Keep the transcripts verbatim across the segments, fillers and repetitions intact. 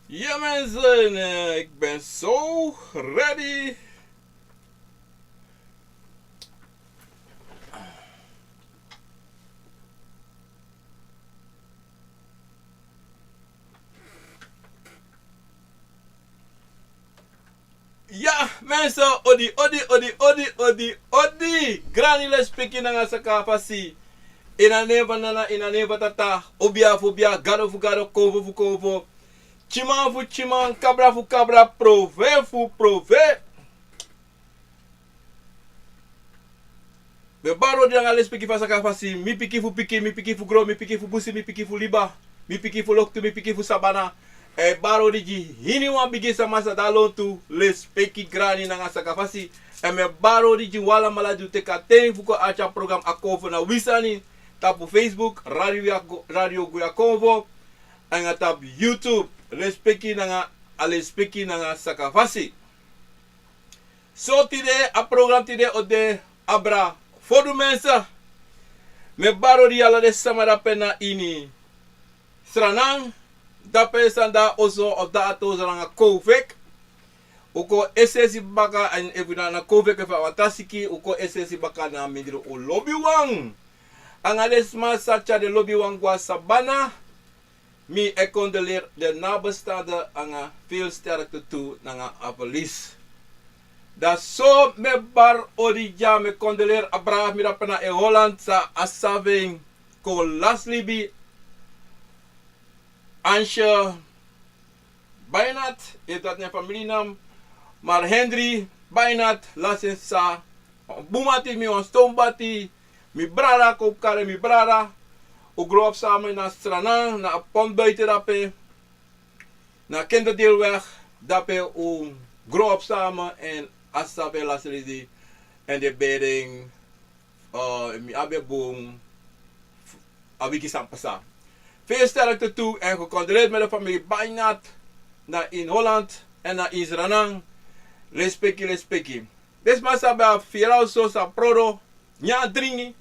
Ja mensen, eh, ik ben zo ready. Ja mensen, odi, odi, odi. Grani, lespeki nanga sakafasi. Ini a nen fu Nana, ini a nen fu Tata, obia fu obia, gado fu gado, konfo fu konfo, tyiman fu tyiman, kabra fu kabra, prove fu prove. Mi e bari odi nanga lespeki fu a sakafasi, mi pikin fu pikin, mi pikin fu gron, mi pikin fu busi, mi pikin fu liba, mi pikin fu loktu, mi pikin fu sabana. Mi e bari odi gi iniwan bigi sama san de na lontu, lespeki, grani nanga sakafasi. Èn mi e bari odi gi un alamala di un teki a ten fu kon arki a program A Konfo Na Wi Sani, tapu Facebook, Radio Guya Konfo, nanga tapu YouTube, lespeki nanga, a lespeki nanga sakafasi. So tide, a program tide o de abra fu du mensen. Mi e bari odi ala den sama dape na ini Sranan, dape san de na oso of de na Atozo nanga Kowfek. Un kon es'esi baka, èn efu na, na Kowfek efu a wan tra siki, un kon es'esi baka na mindri un lobiwan. Nanga den sma san tyari den lobiwan go na sabana. Mi e kondoleri den nabestaanden nanga veel sterkte tu nanga a verlies. Dan so mi e bari odi dya, mi e kondoleri a brada fu mi dape na in Holland san a save en kon lasi libi. Ansje Bainat, efu dati na en familienaam. Maar Henry Bainat lasi en sisa. Wan bun mati fu mi, wan ston bati. Mi brada, kon kari mi brada. Un grow up samen na Sranan, na a pont buiten dape, na Kinderdeelweg, dape un grow up samen. Èn a sisa fu en lasi libi, èn den bere en, eh, mi abi en bun, a wiki san pasa. Veel sterkte tu, èn gecondoleerd met de familie Bainat, na in Holland èn na in Sranan. Lespeki, lespeki. Den sma san ben abi firi a oso, san prodo, nyan, dringi,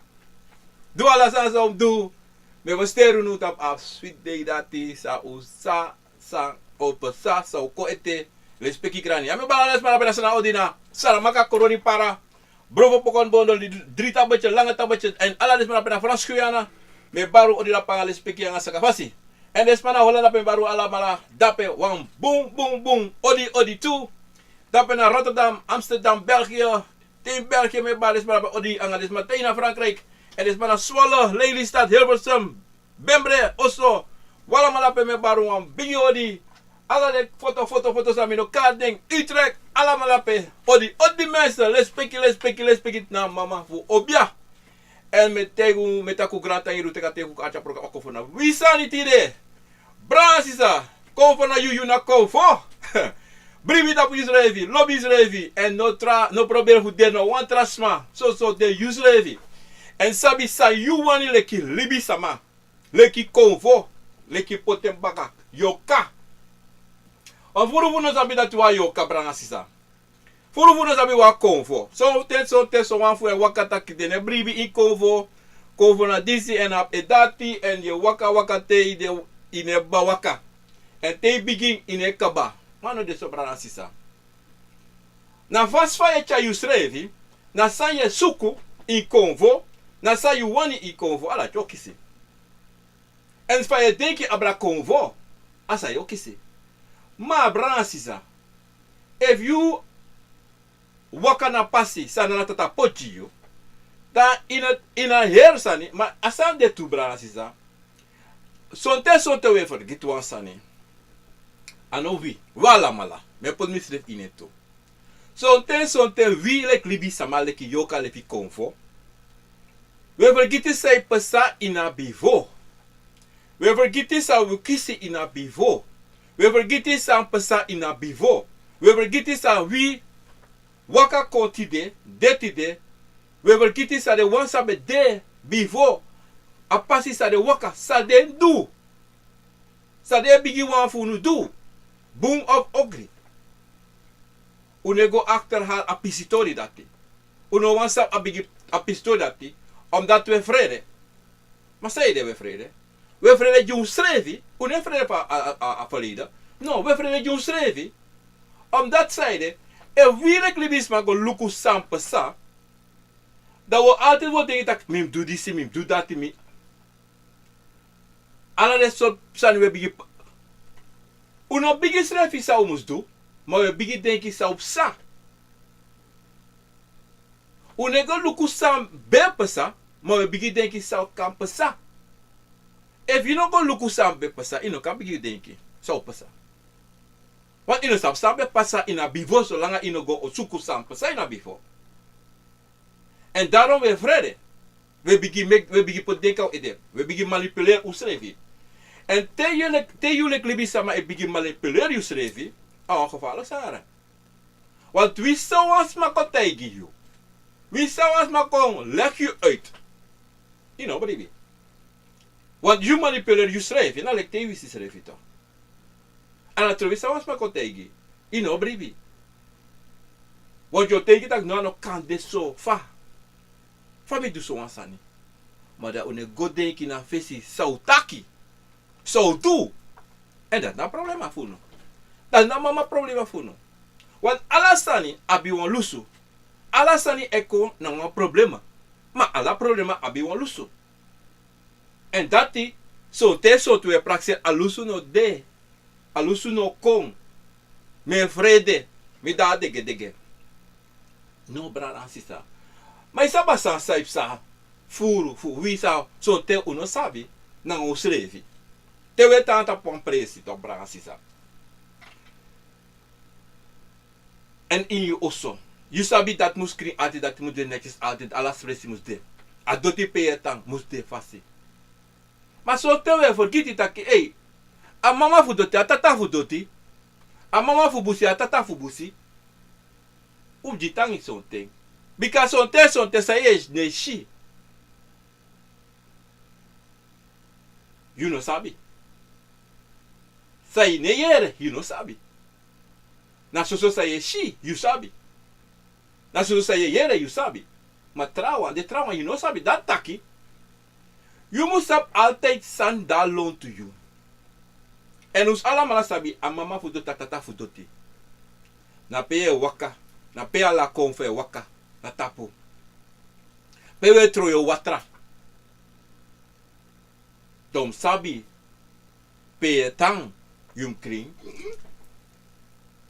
du ala sani san un mus du. Mi e fersteri unu tapu a switi dei dati san un sa, san un pasa, san un kon ete. Lespeki, grani. Ya mi e bari ala den sma dape na Sranan, odi na Saramaka, Koroni, Para, Brovo, Pokon, Bondo, Dri Tabetje, Lange Tabetje, èn ala den sma dape na Frans Guyana. Mi e bari un odi dape nanga lespeki nanga sakafasi. Èn den sma na Holland dape, mi e bari un alamala dape wan bun, bun, bun odi, odi tu. Dape na Rotterdam, Amsterdam, België. Te ini België mi e bari den sma dape odi, nanga den sma te ini Frankrijk. Èn den sma na Zwolle, Lelystad, Hilversum, Bembre, oso. Un alamala dape mi e bari un wan bigi odi. Ala den foto, foto, foto san mi no kan denki. Utrecht, alamala dape. Odi, odi mensen, lespeki, lespeki, lespeki na mama fu obia. Èn mi e taigi un, mi e taki un grantangi di un teki a ten fu kon arki a program A Konfo Na Wi Sani tide. Brada nanga sisa, konfo na yu, yu na konfo. Bribi tapu yusrefi, lobi yusrefi, èn no tra, no proberi fu de na wan tra sma, soso de yusrefi. Èn sabi san yu wani leki libisama, leki konfo, leki poti en baka, yorka. Wan furu fu unu no sabi dati wan yorka, brada nanga sisa. Furu fu unu no sabi wan konfo. Sonten, sonten, sowan fu unu e waka taki den no e bribi ini konfo. Konfo na disi èn a e dati, èn yu e waka waka te yu de, yu no e bari waka. Èn te yu bigin, yu no e kaba. Ma a no de so, brada nanga sisa. Na fasi fa yu e tyari yusrefi, na san yu e suku ini konfo, na san yu wani ini konfo, ala dati yu o kisi. Èn fa yu e denki abra konfo, a san yu o kisi. Ma brada nanga sisa, efu yu waka na pasi san Nana Tata poti yu, dan yu no, yu no e heri sani, ma a sani de tu, brada nanga sisa. Sonten, sonten wi e fergiti wan sani. A no wi, wi alamala. Mi e poti misrefi ini en tu. Sonten, sonten wi leki libisama, leki yorka, leki konfo, wi e fergiti san e pasa ini a bifo. Wi e fergiti san wi kisi ini a bifo. Wi e fergiti san pasa ini a bifo. Wi e fergiti san wi waka kon tide, de tide. Wi e fergiti san den wan san ben de bifo, a pasi san den waka, san den du. San den bigi wan fu unu du, bun of ogri. Un no e go achterhaal a pisi tori dati. Un no wani sabi a bigi, a pisi tori dati, omdat wi e frede. Ma san ede wi e frede? Wi e frede gi unsrefi, un no e frede fu a, a, a, a verleden. No, wi e frede gi unsrefi. Omdat saide, efu wi leki libisma go luku san pasa, dan wi o altijd wi o denki taki mi mus du disi, mi mus du dati, mi. Ala den sortu sani wi e bigin. Un no bigin srefi san un mus du, ma un e bigin denki san un pasa. Un no e go luku san ben pasa, ma un e bigin denki san kan pasa. Efu yu no go luku san ben pasa, yu no kan bigin denki san o pasa. Want yu no sabi san ben pasa ini a bifo, solanga yu no go suku san pasa ini a bifo. En daarom wi e frede. Wi e bigin meki, wi e bigin poti denki na un ede. Wi e bigin manipuleri unsrefi. En te yu leki, te yu leki libisma e bigin manipuleri yusrefi, a wan gevaarlijk sani. Want wi san wan sma kon taigi yu. Wi san wan sma kon legi yu uit. Yu no bribi. Want yu manipuleri yusrefi, na leki te yu wisi srefi toch. A na tron wi san wan sma kon taigi. Yu no bribi. Want yu o taigi taki no, a no kan de so fa. Fa mi du so wan sani. Ma dan un no e go denki na fesi san un taki. San un du. En dati na problema fu unu. Dati na mama problema fu unu. Want ala sani abi wan lusu. Ala sani e kon na wan problema. Ma ala problema abi wan lusu. En dati, sonten sonten wi e prakseri a lusu no de. A lusu no kon. Mi e frede. Mi de a degedege. No, brada nanga sisa. Ma yu sabi a sani san yu psa furu fu wi san sonten un no sabi nanga unsrefi. Te wi e tan na tapu wan presi toch, brada nanga sisa. En ini yu oso. Yu sabi dati mus krin altijd, dati mus de netjes altijd, ala spresi mus de. A doti pe yu e tan mus de fasi. Ma sonten wi e fergiti taki, ei, a mama fu doti, a tata fu doti. A mama fu busi, a tata fu busi. Un mus gi tangi sonten. Bika sonten, sonten san yu no e si, yu no sabi. San yu no e yere, yu no sabi. Na soso san yu e si, yu sabi. Na soso san yu e yere, yu sabi. Ma trawan, den trawan yu no sabi. Dati taki, yu mus sabi altijd san de a lontu yu. En un alamala sabi a mama fu doti, a tata fu doti. Na pe yu e waka, na pe a lakon fu e waka, na tapu. Pe wi e tron yu watra. Dan un mus sabi pe yu e tan, yu mus krin.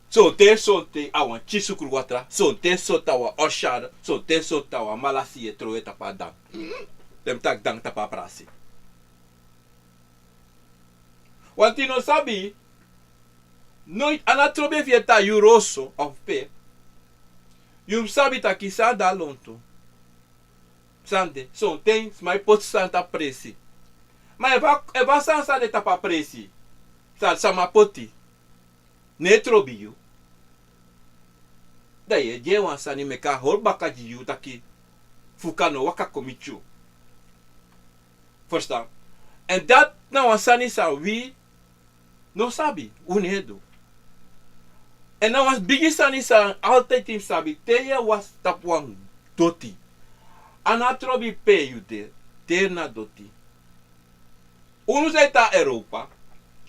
Sonten sonten a wan tyi sukru watra, sonten sonten a wan oshar, sonten sonten a wan malasi yu e tron yu tapu a dan. Den mus taki dan tapu a prasi. Want yu no sabi, noiti a no trobi efu yu e tan a yu oso of pe. Yu mus sabi taki san de a lontu. San de, sonten sma e poti sani tapu presi. Ma efu a, efu a sani san de tapu a presi, san sama poti, no e trobi yu, dan yu e gi en wan sani meki a hori baka gi yu taki fuka no waka kon miti yu. Verstaan? En dati na wan sani san wi no sabi, un no e du. En na wan bigi sani san altijd yu mus sabi, te yu e wasi tapu wan doti, a no trobi pe yu de, deri na doti. Unu san e tan Europa,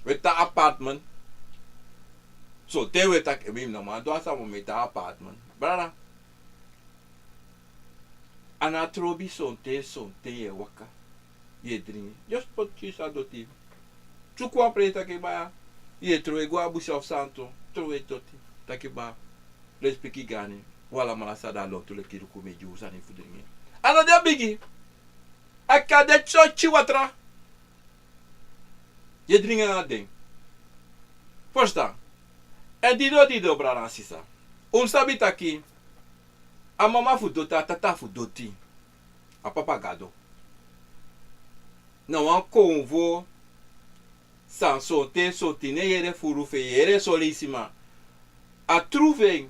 wi e tan apartment. Sonten wi e taki, mi no man du a sani, mi e tan apartment. Brada, a no trobi sonten, sonten yu e waka, yu e dringi. Just poti kisi a doti. Suku wan presi taki baya, yu e tron yu go a busi of santu, tron yu doti. Taki baya, lespeki gani, un alamala sa de a lontu leki luku, mi e gi un sani fu dringi. A no de bigi. A kan de so tyi watra. Yu e dringi nanga den. Verstaan? En dido dido, brada nanga sisa. Un mus sabi taki a mama fu doti, a tata fu doti, a Papa Gado, na wan konfo san sonten sonten yu no e yere furu fu en, yu e yere son leisi, ma a tru fu en,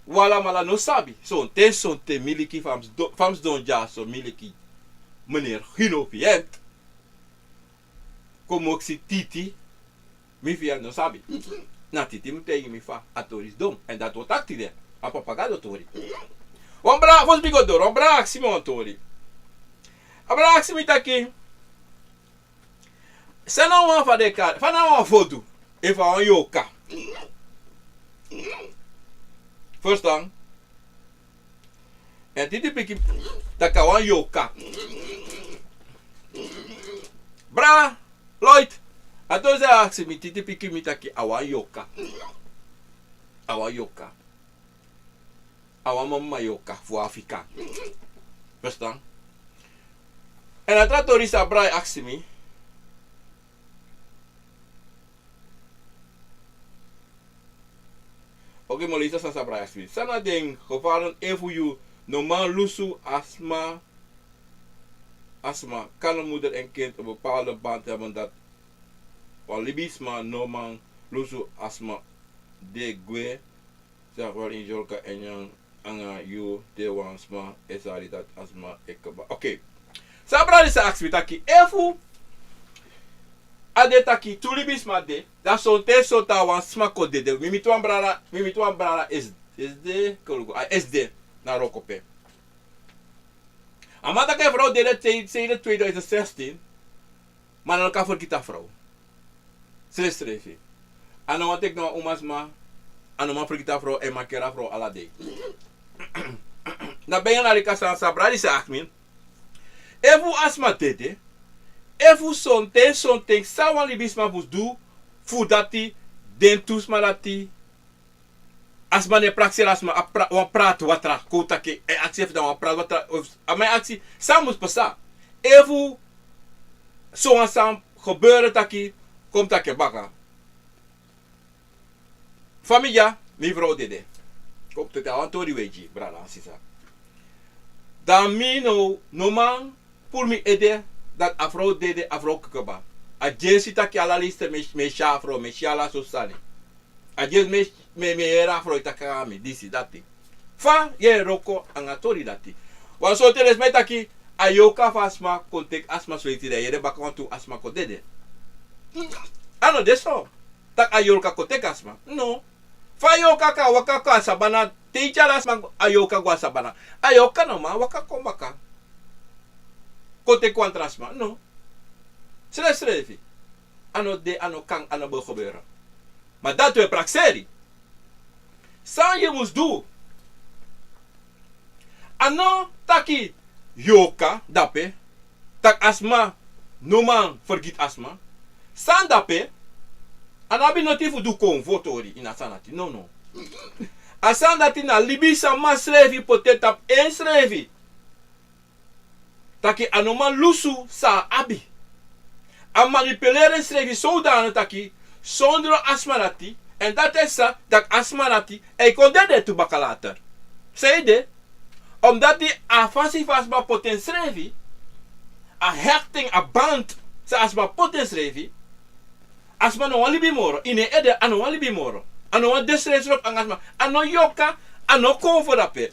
un alamala no sabi. Sonten sonten miliki, fa mi sidon, fa mi sidon dyaso, miliki, meneer Gino Vient kon moksi titi, mi fi en no sabi. Na titi mus taigi mi fa a tori sidon. En dati un o taki tide, a Papa Gado tori. Wan brada, fosi mi go doro, wan brada aksi mi wan tori. A brada aksi mi taki, san na wan, fa den e kari, fa na wan fodu. efu a wan yoka. Verstaan? En Titi Piki taki a wan yoka. Bra Lloyd, a tori san a aksi mi, Titi Piki, mi taki a wan yoka. A wan yoka. A wan mama yoka fu Afrika. Verstaan? En a tra tori san Bra e aksi mi. Oké, mi o leisi san Bra e aksi mi. San na den gevaren efu yu no man lusu a sma, a sma? Kan een moeder en kind een bepaalde band hebben dat wan libisma no man lusu a sma de gwe, zeg maar, in Jolka en Nyan anga yu te wan sma e sari dati a sma e kaba. Oké. San Bra disi aksi mi taki, efu a de taki tu libisma de, dan sonten sonten a wan sma kon dede. Mi miti wan brada, mi miti wan brada SD, SD, kon luku, a SD na Rokope. A man taki a frow dede, sinds tweeduizend zestien. Ma a no kan fergiti a frow. Srefsrefi. A no wani teki no wan umasma. A no man fergiti a frow, en makeri a frow ala dei. Na ben ya na leki san Bra disi aksi mi. Efu a sma dede, efu sonten sonten san wan libisma mus du fu dati den tu sma dati. A sma no e prakseri a sma, a pra-, wan prati watra, kon taki, e aksi efu dan wan prati watra, of a man e aksi san mus pasa. Efu so wan sani gebeuren taki, kon mi taki baka. Fa mi dya, mi frow dede. Kon mi taki a wan tori wi e gi, brada, sisa. Dan mi no, no man puru mi ede dati a frow dede, a frow kaba. A dyesi taki ala leisi mi e si a frow, mi e si ala sortu sani. A dyesi mi e, mi e, mi e yere a frow e taki nanga mi disi dati. Fa yu e wroko anga tori dati? Wan sortu den sma e taki a yoka fu a sma kon teki a sma so eti, dan yu yere baka wantu a sma kon dede. A no de so. Taki a yoka kon teki a sma. No. Fa a yoka kan waka kon a sabana, te yu tyari a sma, a yoka go a sabana. A yoka no man waka kon baka kon teki wan tra sma. No. Srefsrefi. A no de, a no kan, a no bo gebeuren. Ma dati wi e prakseri. San yu mus du? A no taki yoka dape, taki a sma no man fergiti a sma. San dape, a no abi noti fu du kon fu tori ini a sani dati. No, no. A sani dati na libisma srefi poti en tapu ensrefi. Taki a no man lusu san a abi. A manipuleri ensrefi sowdani taki sondro a sma dati, en dati e sa, taki a sma dati e kon dede tu baka later. Sanede? Omdati a fasi fu a sma poti ensrefi, a hechting, a band san a sma poti ensrefi, a sma no wani libi moro. Ini en ede a no wani libi moro. A no wani de srefsrefi anga a sma. A no yoka, a no kon fu dape.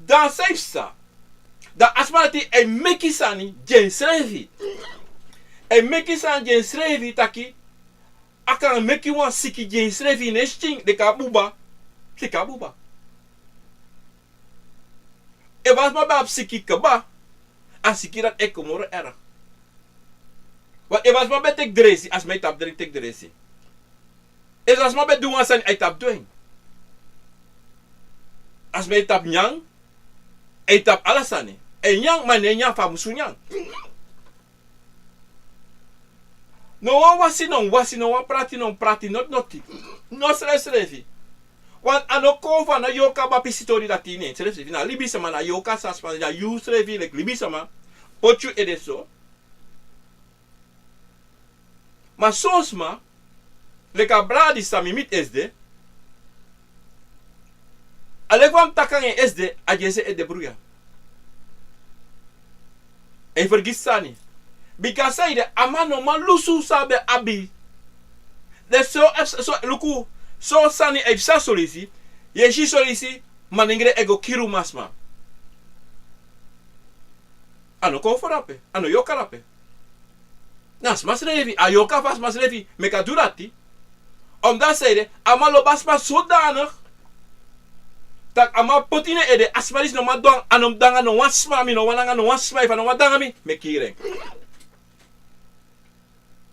Dan san e psa? Dan a sma dati e meki sani gi ensrefi. E meki sani gi ensrefi taki a kan meki wan siki gi ensrefi ini en skin, leki a buba. Leki a buba. Efu a sma ben abi siki kaba, a siki dati e kon moro erg. Want efu a sma ben teki dresi, a sma e tapu dresi, teki dresi. Efu a sma ben du wan sani, a e tapu du en. A sma e tapu nyan, a e tapu ala sani. A e nyan, ma a no e nyan fa a musu nyan. No wan wasi, no wan wasi, no wan prati, no wan prati, noti, noti. No srefsrefi. Want a no kon fu, a no yoka abi a pisi tori dati ini en srefsrefi. Na libisma, na yoka san sma, na yu srefi leki libisma poti yu ede so. Ma son sma, leki a brada disi san mi miti esde, a leki fa mi taki nanga en esde, a dyesi en ede bruya. A e fergiti sani. Bika sanede? A man no man lusu san a ben abi. Den so, so, luku, so sani e psa son leisi, yu e si son leisi manengre e go kiri umasma. A no kon fu dape, a no yoka dape. Na a sma srefi, a yoka fu a sma srefi meki a du dati. Omdati sanede? A man lobi a sma sodanig taki a man poti ini en ede, a sma disi no man du nanga, a no man du nanga no wan sma, mi no wani nanga no wan sma, efu a no man du nanga mi, mi e kiri en.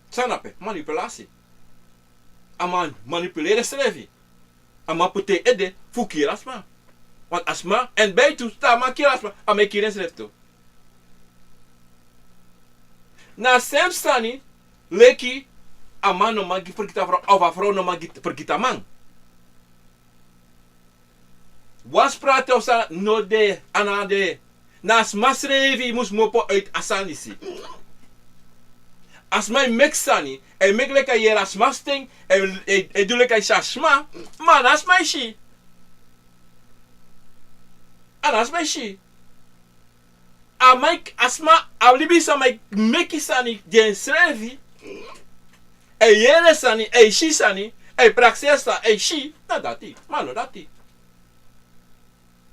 San dape? Manipulasi. A man manipuleri ensrefi. A man poti en ede fu kiri a sma. Want a sma, èn bij tu, te a man kiri a sma, a man e kiri ensrefi tu. Na a sem sani, leki a man no man gi fergiti a frow, of a frow no man gi fergiti a man. Wan sprati of san no de, a no de. Na a sma srefi mus kmopo uit a sani disi. A sma e meki sani, e meki leki a yere a sma sten, e, e, e du leki a e si a sma, ma a no a sma e si. A no a sma e si. A man e, a sma, a libisama e meki sani gi ensrefi. E yere sani, e si sani, e prakseri sani, e si, na dati, ma no dati.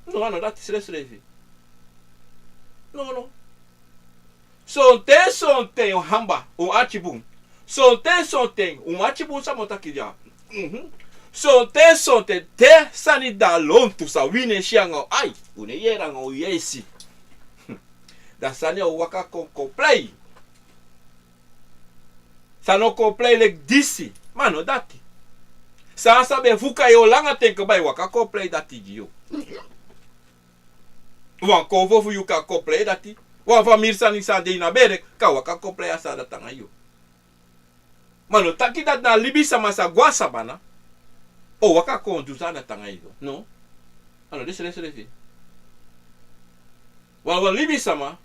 No, a no dati srefsrefi. No, no. Sonten, sonten, un hamba, un ati bun. Sonten, sonten, un ati bun san mi o taki dya. Mhm. Sonten, sonten, te sani de lontu san wi no e si nanga un ai, un no e yere nanga un yesi. Dan sani o waka kon kon prei. San no kon prei leki disi, ma no dati. San a sa ben fuka yu langa ten kaba e waka kon prei dati gi yu. Wan konfo fu yu kan kon prei dati. Wan famiri sani san de ini a bere kan waka kon prei a sani dati nanga yu. Ma no taki dati na a libisama sa go a sabana o waka kon du sani dati nanga yu. No. A no de srefsrefi. Wan, wan libisama,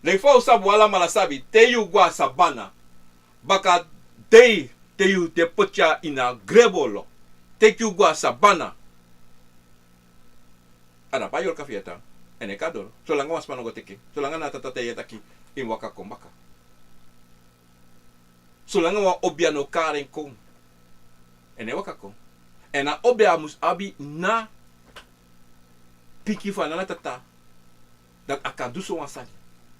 leki fa un sabi, un alamala sabi, te yu go a sabana, baka dei te yu de poti a ini a grebolo, teki yu go a sabana. A dape a yorka fu yu e tan, èn e kon a doro. Solanga wan sma no go teki en, solanga na a tata taigi en taki yu mus waka kon baka. Solanga wan obia no kari en kon, èn e waka kon. Èn a obia mus abi na pikin fu a nana tata, dati a kan du so wan sani.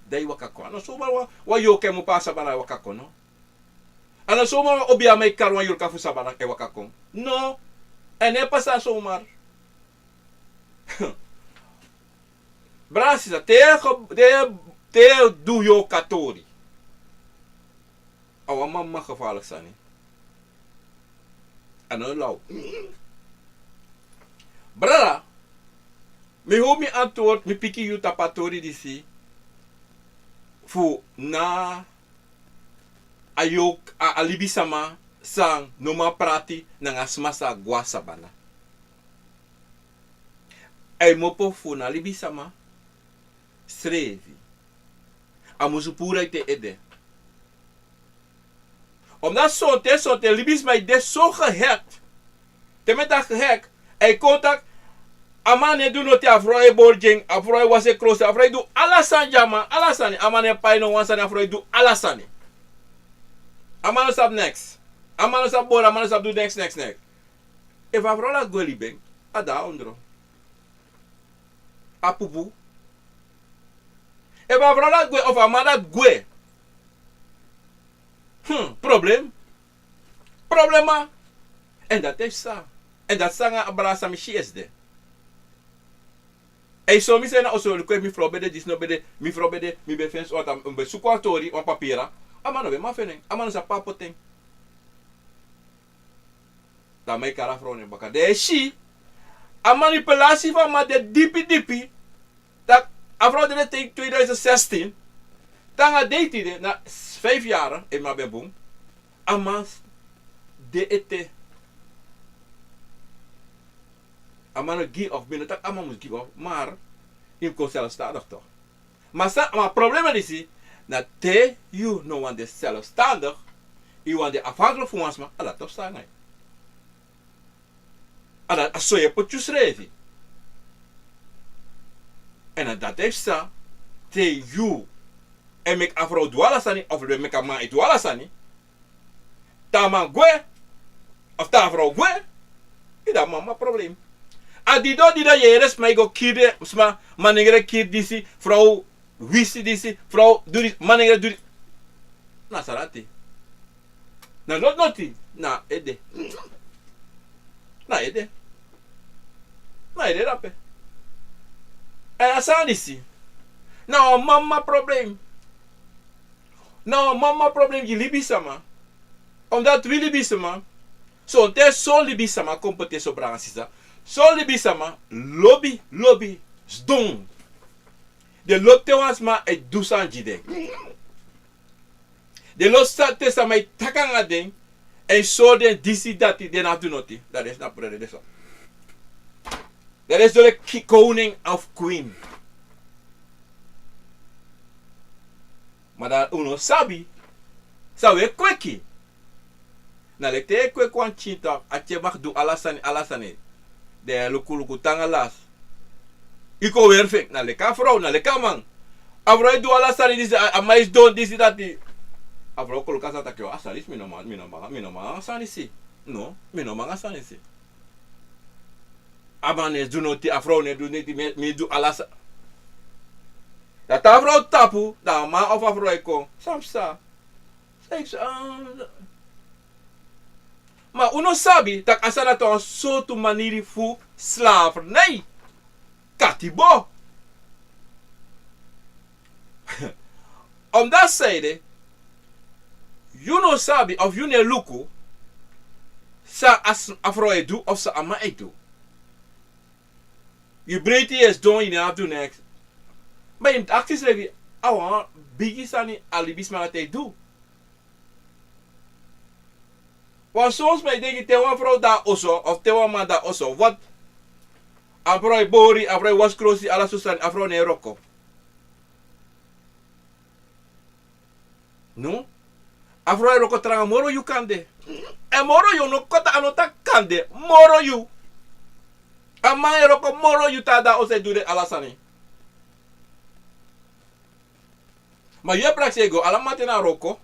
Dan yu waka kon. A no somar wan, wan yorka e mu pasa sabana e waka kon, no. A no somar wan obia man e kari wan yorka fu sabana e waka kon. No. Èn e pasa somar. Brada, sisa, te, te, te du yorka tori. A wan mama gevaarlijk sani. A no law. Brada, mi hori mi antwoord, mi piki yu tapu a tori disi. Fu na a yorka, a, a libisama san no man prati nanga sma san go a sabana. A e kmopo fu na libisama srefi. A musu puru en ete ede. Omdat sonten, sonten libisma e de so gehecht. Te mi e taki gehecht, a e kon taki, a man no e du noti, a frow e bori gi en, a frow e wasi en krosi, a frow e du ala sani gi a man, ala sani, a man no e pai no wan sani, a frow e du ala sani. A man no sabi neks. A man no sabi bori, a man no sabi du neks, neks, neks. Efu a frow dati gwe libi en, a de na ondro. A pupu. Efu a frow dati gwe, of a man dati gwe. Hmm, problem. Problema. Èn dati e psa. Èn dati sani a brada san mi si esde. A e sori mi san na oso, luku efu mi frow ben de disi, no ben de, mi frow ben de, mi ben feni so, want a mi ben suku a tori, wan papira. A man no ben man feni en, a man no sabi pe a poti en. Dan a man e kari a frow na en baka. Dan yu e si, a manipulasi fu a man de dipi dipi. Taki a frow dede te tweeduizend zestien. Te nanga dei tide na vijf yari, efu mi ben bun. A man de ete. A man no give up, mi no taki a man mus give up, maar yu mus kon zelfstandig toch. Ma san, ma problema disi, na te yu no wani de zelfstandig, yu wani de afhankelijk fu wan sma, a dati o psa nanga yu. A dati, a so yu e poti yusrefi. Èn a dati e psa, te yu e meki a frow du ala sani, of yu e meki a man e du ala sani. Te a man gwe, of te a frow gwe, yu de na mama problem. A dido, dido yu e yere sma e go kiri, sma, manengre kiri disi, frow wisi disi, frow du disi, manengre du disi. Na san dati? Na noti noti, na ede. Na ede. Na ede drape. Èn a sani disi na wan mama problem. Na wan mama problem gi libisma. Omdat wi libisma, Sonten son libisama kon poti en so, brada nanga sisa. Son libisama lobi, lobi sidon. Den lobi te wan sma e du sani gi den. Den lobi sa, te sama e taki nanga den, èn sori den disi dati, den no abi du noti. Dan den sidon na prede de so. Dan den sidon leki koning of queen. Ma dan un no sabi san un e kweki. Na leki te yu e kweki wan pikin, a pikin mag du ala sani, ala sani. Den e luku luku te nanga lasi. Yu kon weri fu en, na leki a frow, na leki a man. A frow e du ala sani disi, a, a man e sidon disi dati. A frow kon luku a sani taki: "A sani disi mi no man, mi no man, mi no man a sani disi. No, mi no man a sani disi." A man no e du noti, a frow no e du noti, mi, mi du ala sa-. Dan te a frow tapu, dan a man of a frow e kon: "San psa?" San psa? Ah, ma un no sabi taki a sani dati na wan sortu maniri fu slavernij. Katibo. Omdat zij de, yu no sabi of yu no e luku san a s-, a frow e du of san a man e du. Yu breiti, yu e sidon, yu no abi du neks. Ma yu mus aksi yusrefi, a wan bigi sani a libisma dati e du. Wan son sma e denki te wan frow de na oso, of te wan man de na oso, wat, a frow e bori, a frow e wasi klosi, ala sortu sani, a frow no e wroko. No? A frow e wroko tranga moro yu kande. Èn moro yu, no koti, a no taki kande, moro yu. A man e wroko moro yu te a de na oso e du den ala sani. Ma yu e prakseri go, ala mamanten na wroko.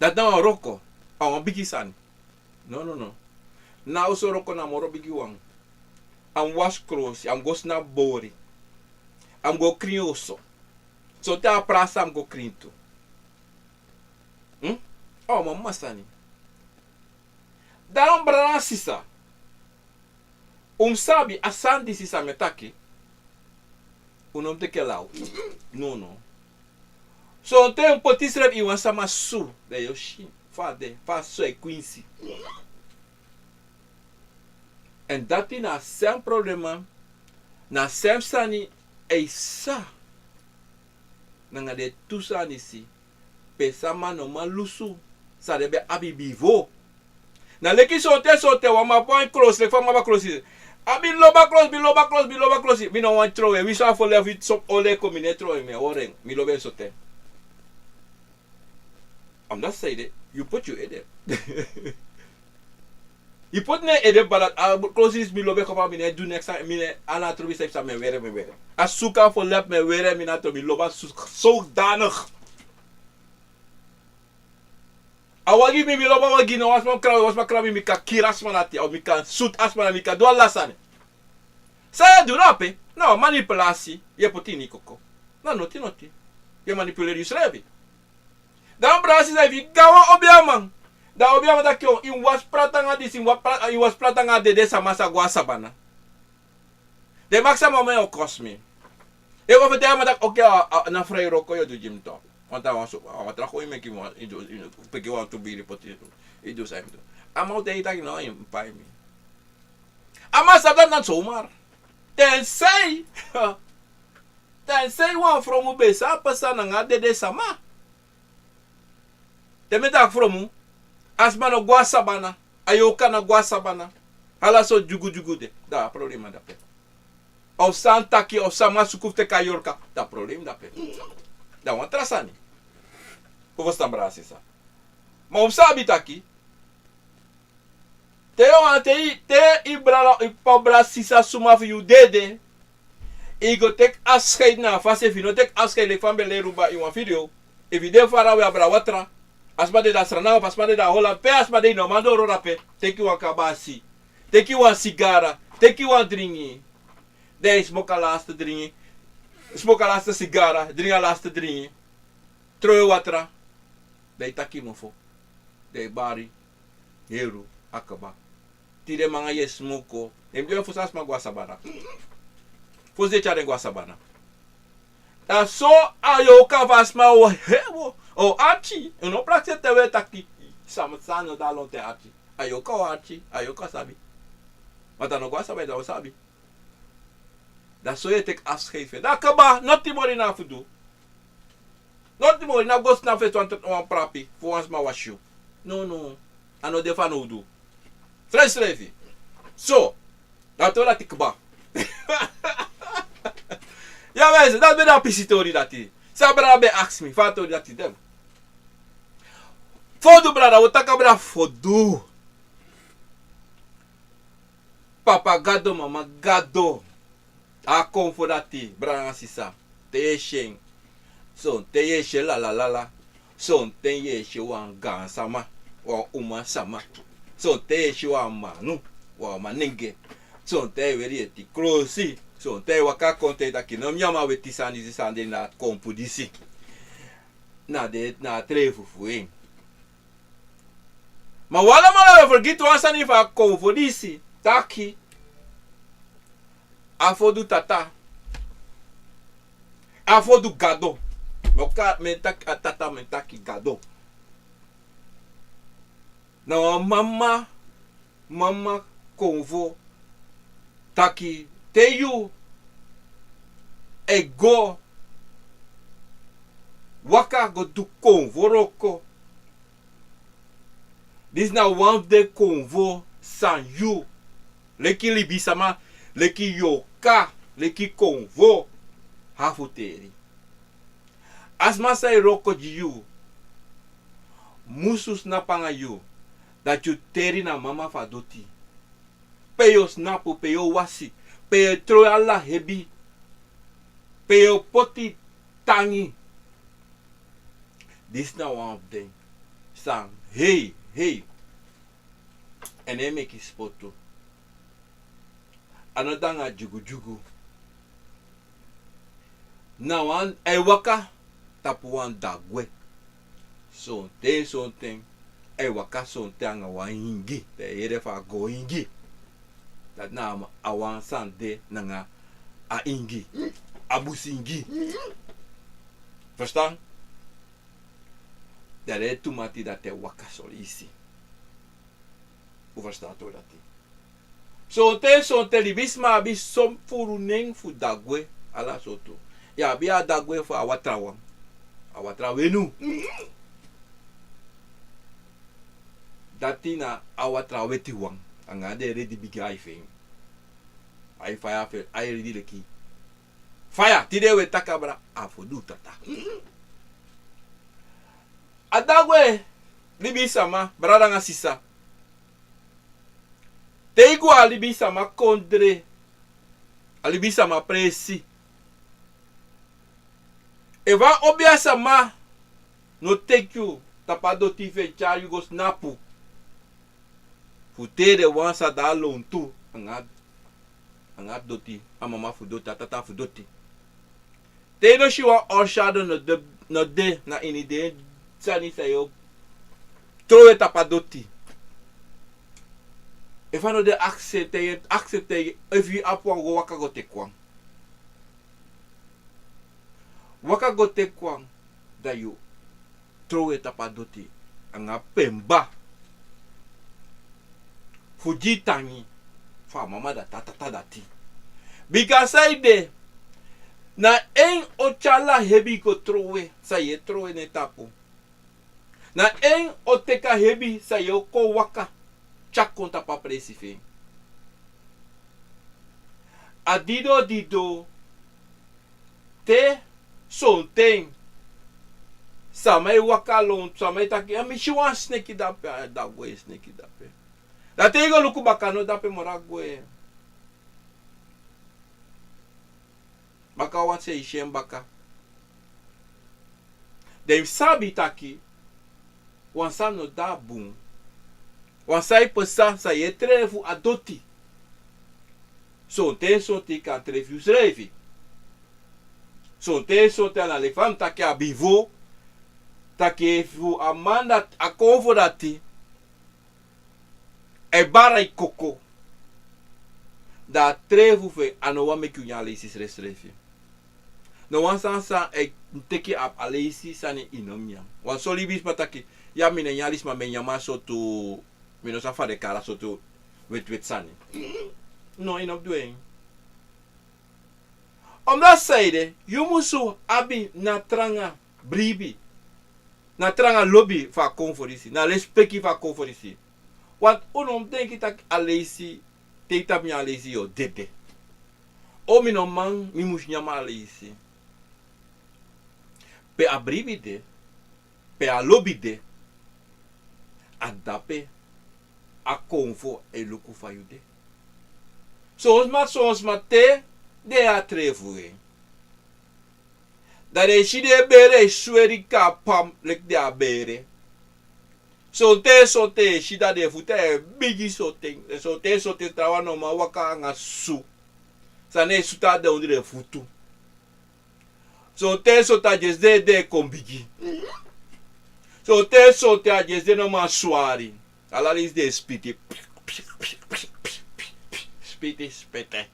Dati na wan wroko, a wan bigi sani. No, no, no. Na oso wroko na moro bigi wan. A mus wasi klosi, a mus go snapu bori. A mus go krin oso. Sonten a prasa a mus go krin tu. Hm? A wan mama sani. Dan brada nanga sisa, un mus sabi a sani disi san mi e taki. Un no mus teki en law. No, no. Sonten un poti yusrefi ini wan sama su, dan yu o si fa a de, fa a so e kwinsi. Èn dati na a sem problema, na a sem sani e psa nanga den tu sani disi. Pe sama no man lusu san den ben abi bifo. Na leki sonten, sonten wan man abi wan klosi, leki fa mi abi a klosi. A mi lobi a klosi, mi lobi a klosi, mi lobi a klosi. Mi no wani trowe en. Winsi a fu lef, winsi so ole kon, mi no e trowe en, mi e hori en. Mi lobi en sonten. Omdat zij de, yu poti yu ede. Yu poti na yu ede, baala, a klosi disi mi lobi en kaba, mi no e du neks, mi no e, a no trobi san, san mi e weri, mi e weri. A suka fu lep mi e weri, mi no trobi, mi lobi a suka zodanig. A wagi, mi, mi lobi a wagi, no, wan sma krabi, wan sma krabi, mi kan kiri a sma dati, of mi kan sutu a sma, mi kan du ala sani. San yu e du na ape, na wan manipulasi yu e poti ini yu koko. Na noti noti. Yu e manipuleri yusrefi. Dan brada, sisa, efu yu go na wan obiaman, dan obiaman taki: "O, yu wasi prati nanga disi, yu wasi pra-, yu wasi prati nanga dede sama san go na sabana." Den maksa mama, yu o kosi mi. Yu o go feti a man taki: "Oké, a, a, na frow wroko yu o du gi mi tu." Want a wan so, a wan tra kon yu meki mi wan, yu du, yu piki wantu biri poti, yu du san yu mus du. A man o taigi yu taki: "No, yu mus pai mi." A man sabi dati na zomaar. Tensei, tensei wan frow mu ben sa pasa nanga dede sama. Te mi e taki frow mu, a sma no go na sabana, a yorka no go na sabana. Ala sortu dyugudyugu de, dan a problema de ape. Of san taki, of sama suku fu teki a yorka, dan a problema de ape. Dan wan tra sani. Un ferstan, brada, sisa? Ma un mus sabi taki, te yu wani, te yu, te yu brada, yu p'pa, brada, sisa, suma fu yu dede, yu go teki afscheid na a fasi. Efu yu no teki afscheid, leki fa mi ben leri unu ini wan video. Efu yu de farawe, abra watra. A sma de na Sranan, a sma de na Holland, pe a sma de, yu no man doro drape. Teki wan kabasi. Teki wan sigara. Teki wan dringi. Dan yu smoki a laatste dringi. Smoki a laatste sigara. Dringi a laatste dringi. Trowe watra. Dan yu taki mofo. Dan yu bari. Heru, a kaba. Tide nanga yu e smoki. Yu mus de wan fosi sma go na sabana. Fosi den tyari den go na sabana. Dan so a yorka fu a sma o heri, o arki. Un no prakseri te un e taki. Sama san no de a lontu e arki. a yu o kon arki, a yu o kon sabi. Ma te a no go a sabi, a no o sabi. Dan so yu e teki afscheid fu en. Dan kaba, noti moro yu no abi fu du. Noti moro, yu no abi go snapu fesi wan, wan prapi fu wan sma wasi yu. No, no. A no de fanowdu. Srefsrefi. So, dan tori dati kaba. Ya, mensen, dati ben a pisi tori dati. San brada ben aksi mi, fa a tori dati de. Fodu, brada, wi o taki a brada fodu. Papa Gado, Mama Gado. A konfo dati, brada nanga sisa. Te yu e si en. Sonten yu e si en lalalala. Sonten yu e si en wan gaansama, wan umasama. Sonten yu e si en wan manu, wan manengre. Sonten yu e weri eti krosi. Sonten yu e waka kon te yu taki: "No, mi nyan wan weti sani disi, sani de na a konfo disi." Na den, na a trefu fu en. Ma wi alamala wi e fergiti wan sani fu a konfo disi. Taki a fodu tata. A fodu Gado. Mi o ka-, mi e taki a tata, mi e taki Gado. Na wan mama, mama konfo taki te yu e go waka go du konfo wroko. Disi na wan fu den konfo san yu, leki libisama, leki yorka, leki konfo, abi fu teri. A sma san e wroko gi yu musu snapu anga yu dati yu teri na mama fu a doti. Pe yu o snapu, pe yu o wasi, pe yu o trowe ala hebi, pe yu o poti tangi. Disi na wan fu den san, hei, hei, en no e meki spotu. A no de anga dyugudyugu. Na wan, a e waka tapu wan dagwe. Sonten, sonten a e waka sonten anga wan ingi. Te yu yere fu a go ingi. Dati na a wan san de nanga a ingi. A busi ingi. Verstaan? Dan den tu mati dati e waka so leisi. Un verstaan tok dati? Sonten, sonten libisma abi son furu nen fu dagwe, ala sortu. Yu abi a dagwe fu a watra wan. A watra wenu. Dati na a watra weti wan. Anga den redi bigi ai fu en. Ai faya fu en, ai redi leki faya. Tide wi e taki abra, a fodu tata. A dagwe, libisama, brada nanga sisa. Te yu go a libisama kondre, a libisama presi. Efu a obi a sama no teki yu tapu a doti fu en tyari yu go snapu, fu teri den wan san de a lontu anga, anga doti, a mama fu doti, a tata fu doti. Te yu no si wan orsado no de, no de na ini den sani san yu o trowe tapu a doti. Efu a no de, aksepteri, aksepteri, efu yu abi wan, go waka go teki wan. Waka go teki wan, dan yu trowe tapu a doti anga pemba. Fu gi tangi fu a mama dati, a tata dati. Bika saide, na en o tyari a hebi go trowe, san yu e trowe na en tapu. Na en o teki a hebi san yu o kon waka tyari kon tapu a presi fu en. A didon didon, te sonten sama e waka lontu, sama e taki: "A, mi si wan sneki dape, a dagwe sneki dape." Dan te yu go luku baka, no dape moro a gwe. Baka wan sei si en baka. Den sabi taki wan sani no de bun. Wan sani pasa san yu e trefu a doti. Sonten, sonten yu kan trefu yusrefi. Sonten, sonten a na leki fa mi taki a bifo. Taki efu a man dati, a konfo dati, e bari yu koko, dan a trefu fu en a no wani meki yu nyan leisi srefsrefi. No wan sani san e teki a, a leisi sani yu no nyan. Wan so libisma taki: "Ya, mi no e nyan leisi, ma mi e nyan wan sortu Mi no sabi fa den e kari a sortu wetiweti sani. No, yu no mus du en. Omdati saide, yu musu abi na tranga bribi, na tranga lobi fu a konfo disi, na lespeki fu a konfo disi. Want un no mus denki taki a leisi, te yu tapu nyan a leisi yu o dede. O mi no man, mi musu nyan a leisi. Pe a bribi de, pe a lobi de, a dape a konfo e luku fa yu de. Son sma, son sma te den e a trefu en, dan den e si den e bere e sweri kapam leki den a bere. Sonten, sonten e si dati den futu e bigi sonten. Sonten, sonten trawan no man waka anga su. Sani e sutu a den ondro den futu. Sonten, sonten a dyesi den ede e kon bigi. Sonten, sonten a dyesi den no man swari. Ala leisi den e spiti. Spiti, spiti.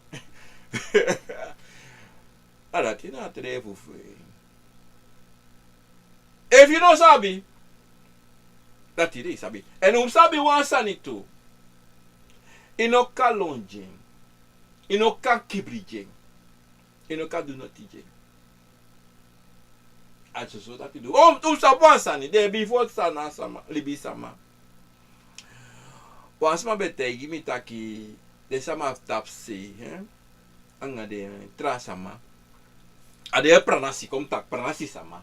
A dati na a trefu fu en. Efu yu no sabi, dati den sabi. Èn un mus sabi wan sani tu. Yu no kan lon gi en. Yu no kan kibri gi en. Yu no kan du noti gi en. A soso dati du. Un mus sabi wan sani. Den bifo san na sama, libisama. Wan sma ben taigi mi taki den sama fu tapusei, hè? Anga den tra sama. A den pranasi, kon mi taki pranasi sama.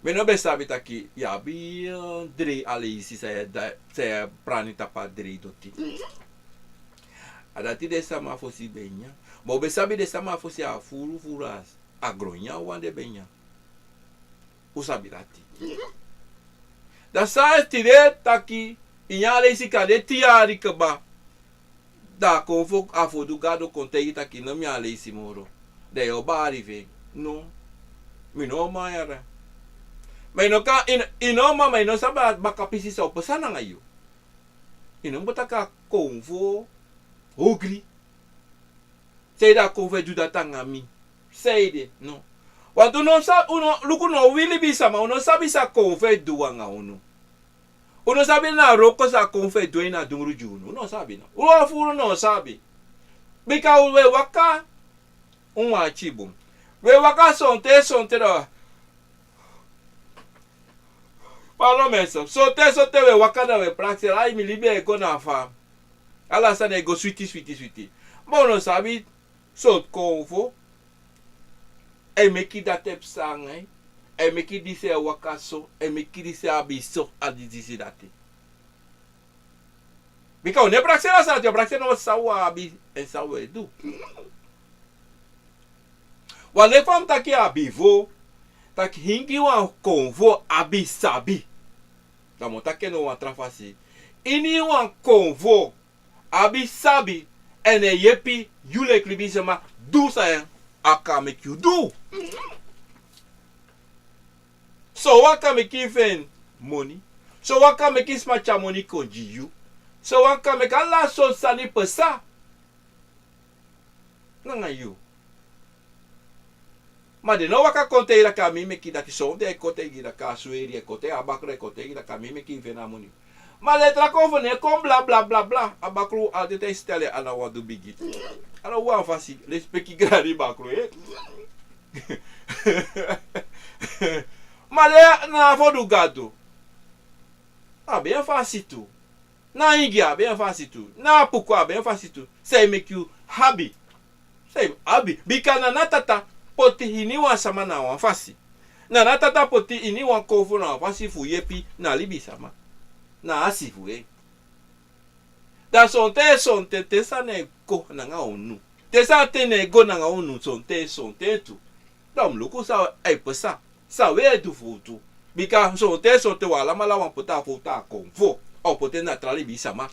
Mi no ben sabi taki yu abi, eh, drei a leisi san yu e da-, san yu e prani tapu a drei doti. A dati den sama fosi ben nyan. Ma un ben sabi den sama fosi a furu furu a, a gron nyan wan den ben nyan. Un sabi dati. Dan san e tide taki yu nyan a leisi kande tin yari kaba. Dan a kon fu a fodu gado kon taigi taki no, mi a leisi moro. Dan yu o bari fu en. No. Mi no man yara. Ma yu no kan, yu no, yu no man, ma yu no sabi a baka pisi san o pasa nanga yu. Yu no mus taki a konfo ogri. Saide a konfo e du dati anga mi? Saide? No. Want un no sa-, un no, luku no, wi libisama, un no sabi san konfo e du anga unu. Un no sabi na wroko san konfo e du ini a dungru gi unu. Un no sabi no. Un wan fu unu no sabi. Bika un e waka, un wan ati bun. Un e waka sonten, sonten da. Pardon, mensen. Sonten, sonten un e waka, dan un e prakseri. Ai, mi libi e go na fa. Ala sani e go switi, switi, switi. Ma un no sabi sortu konfo e meki dati e psa anga yu. E meki disi e waka so, e meki disi abi so, a disi dati. Bika un no e prakseri a sani, un e prakseri no san un abi, èn san un e du. Wan leki fa mi taki a bifo, taki hingi wan konfo abi sabi. Dan mi o taki en na wan tra fasi. Ini wan konfo abi sabi, èn e yepi yu leki libisama du san a kan meki yu du. Sowan kan meki yu feni moni. Sowan kan meki sma tyari moni kon gi yu. Sowan kan meki ala sortu sani pasa nanga yu. Ma den no waka kon taigi yu taki a mi meki yu dati. Sonten e kon taigi yu taki a sweri, e kon taigi, a bakru e kon taigi yu taki a mi meki yu feni a moni. Ma den tra konfo no e kon bla, bla, bla, bla. A bakru altijd e stel en, a no wani du bigi. A no wan fasi, lespeki grani bakru, eh. Ma den na a fodu gado. A ben fasi tu. Na ingi a ben fasi tu. Na puku a ben fasi tu. San e meki yu abi. San e abi. Bika na a tata poti ini wan sama na wan fasi. Na a tata poti ini wan konfo na wan fasi fu yepi na libisama. Na a si fu en. Dan sonten, sonten, te sani e go nanga unu. Te sani e go nanga unu, sonten, sonten tu. Dan un mus luku san e pasa. San un e du fowtu. Bika sonten, sonten un alamala wani poti a fowtu a konfo. A o poti en na tra libisama.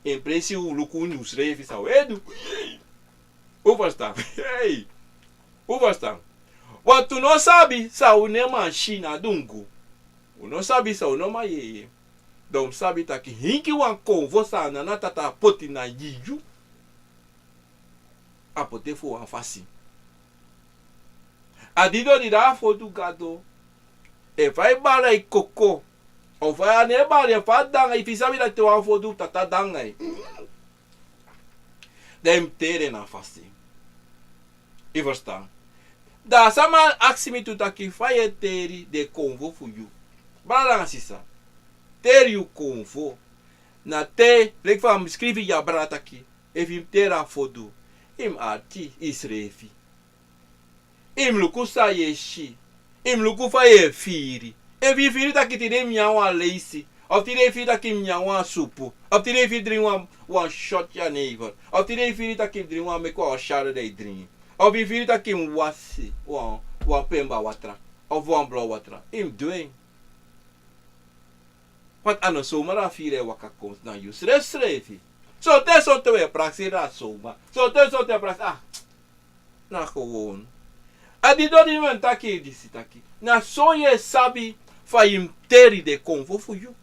In presi un luku unsrefi san un e du. Un ferstan? Hey. Un ferstan? Want un no sabi san un no man si na dungu. Un no sabi san un no man yeye. Dan un mus sabi taki hingi wan konfo san a tata poti na gi yu, a poti en fu wan fasi. A didon di de a fodu gado. Efu a e bari a koko, Of a no e bari en, fa a de nanga yu, efu yu sabi dati wan fodu, tata de nanga yu. Dan yu mus teri en na a fasi. Yu ferstan? Dan a sama aksi mi tu taki, fa yu e teri den konfo fu yu? Brada nanga sisa, teri yu konfo. Na te, leki fa mi skrifi gi a brada taki, efu yu mus teri a fodu, yu mus arki yusrefi. Yu mus luku san yu e si. Yu mus luku fa yu e firi. Efu yu firi taki tide yu mus nyan wan leisi, of tide yu firi taki yu mus nyan wan supu, of tide yu firi dringi wan, wan shot jenever, of tide yu firi taki yu mus dringi wan, meki wan oshada, dan yu dringi. Of yu firi taki yu mus wasi wan, wan pemba watra, of wan blo watra, yu mus du en. Want a no somar a firi e waka kon na yu srefsrefi. Sonten sonten wi e prakseri a somar. Sonten sonten wi e prakseri, ah, na gewoon. A di dori mi e taki disi taki, na so yu e sabi fa yu mus teri den konfo fu yu.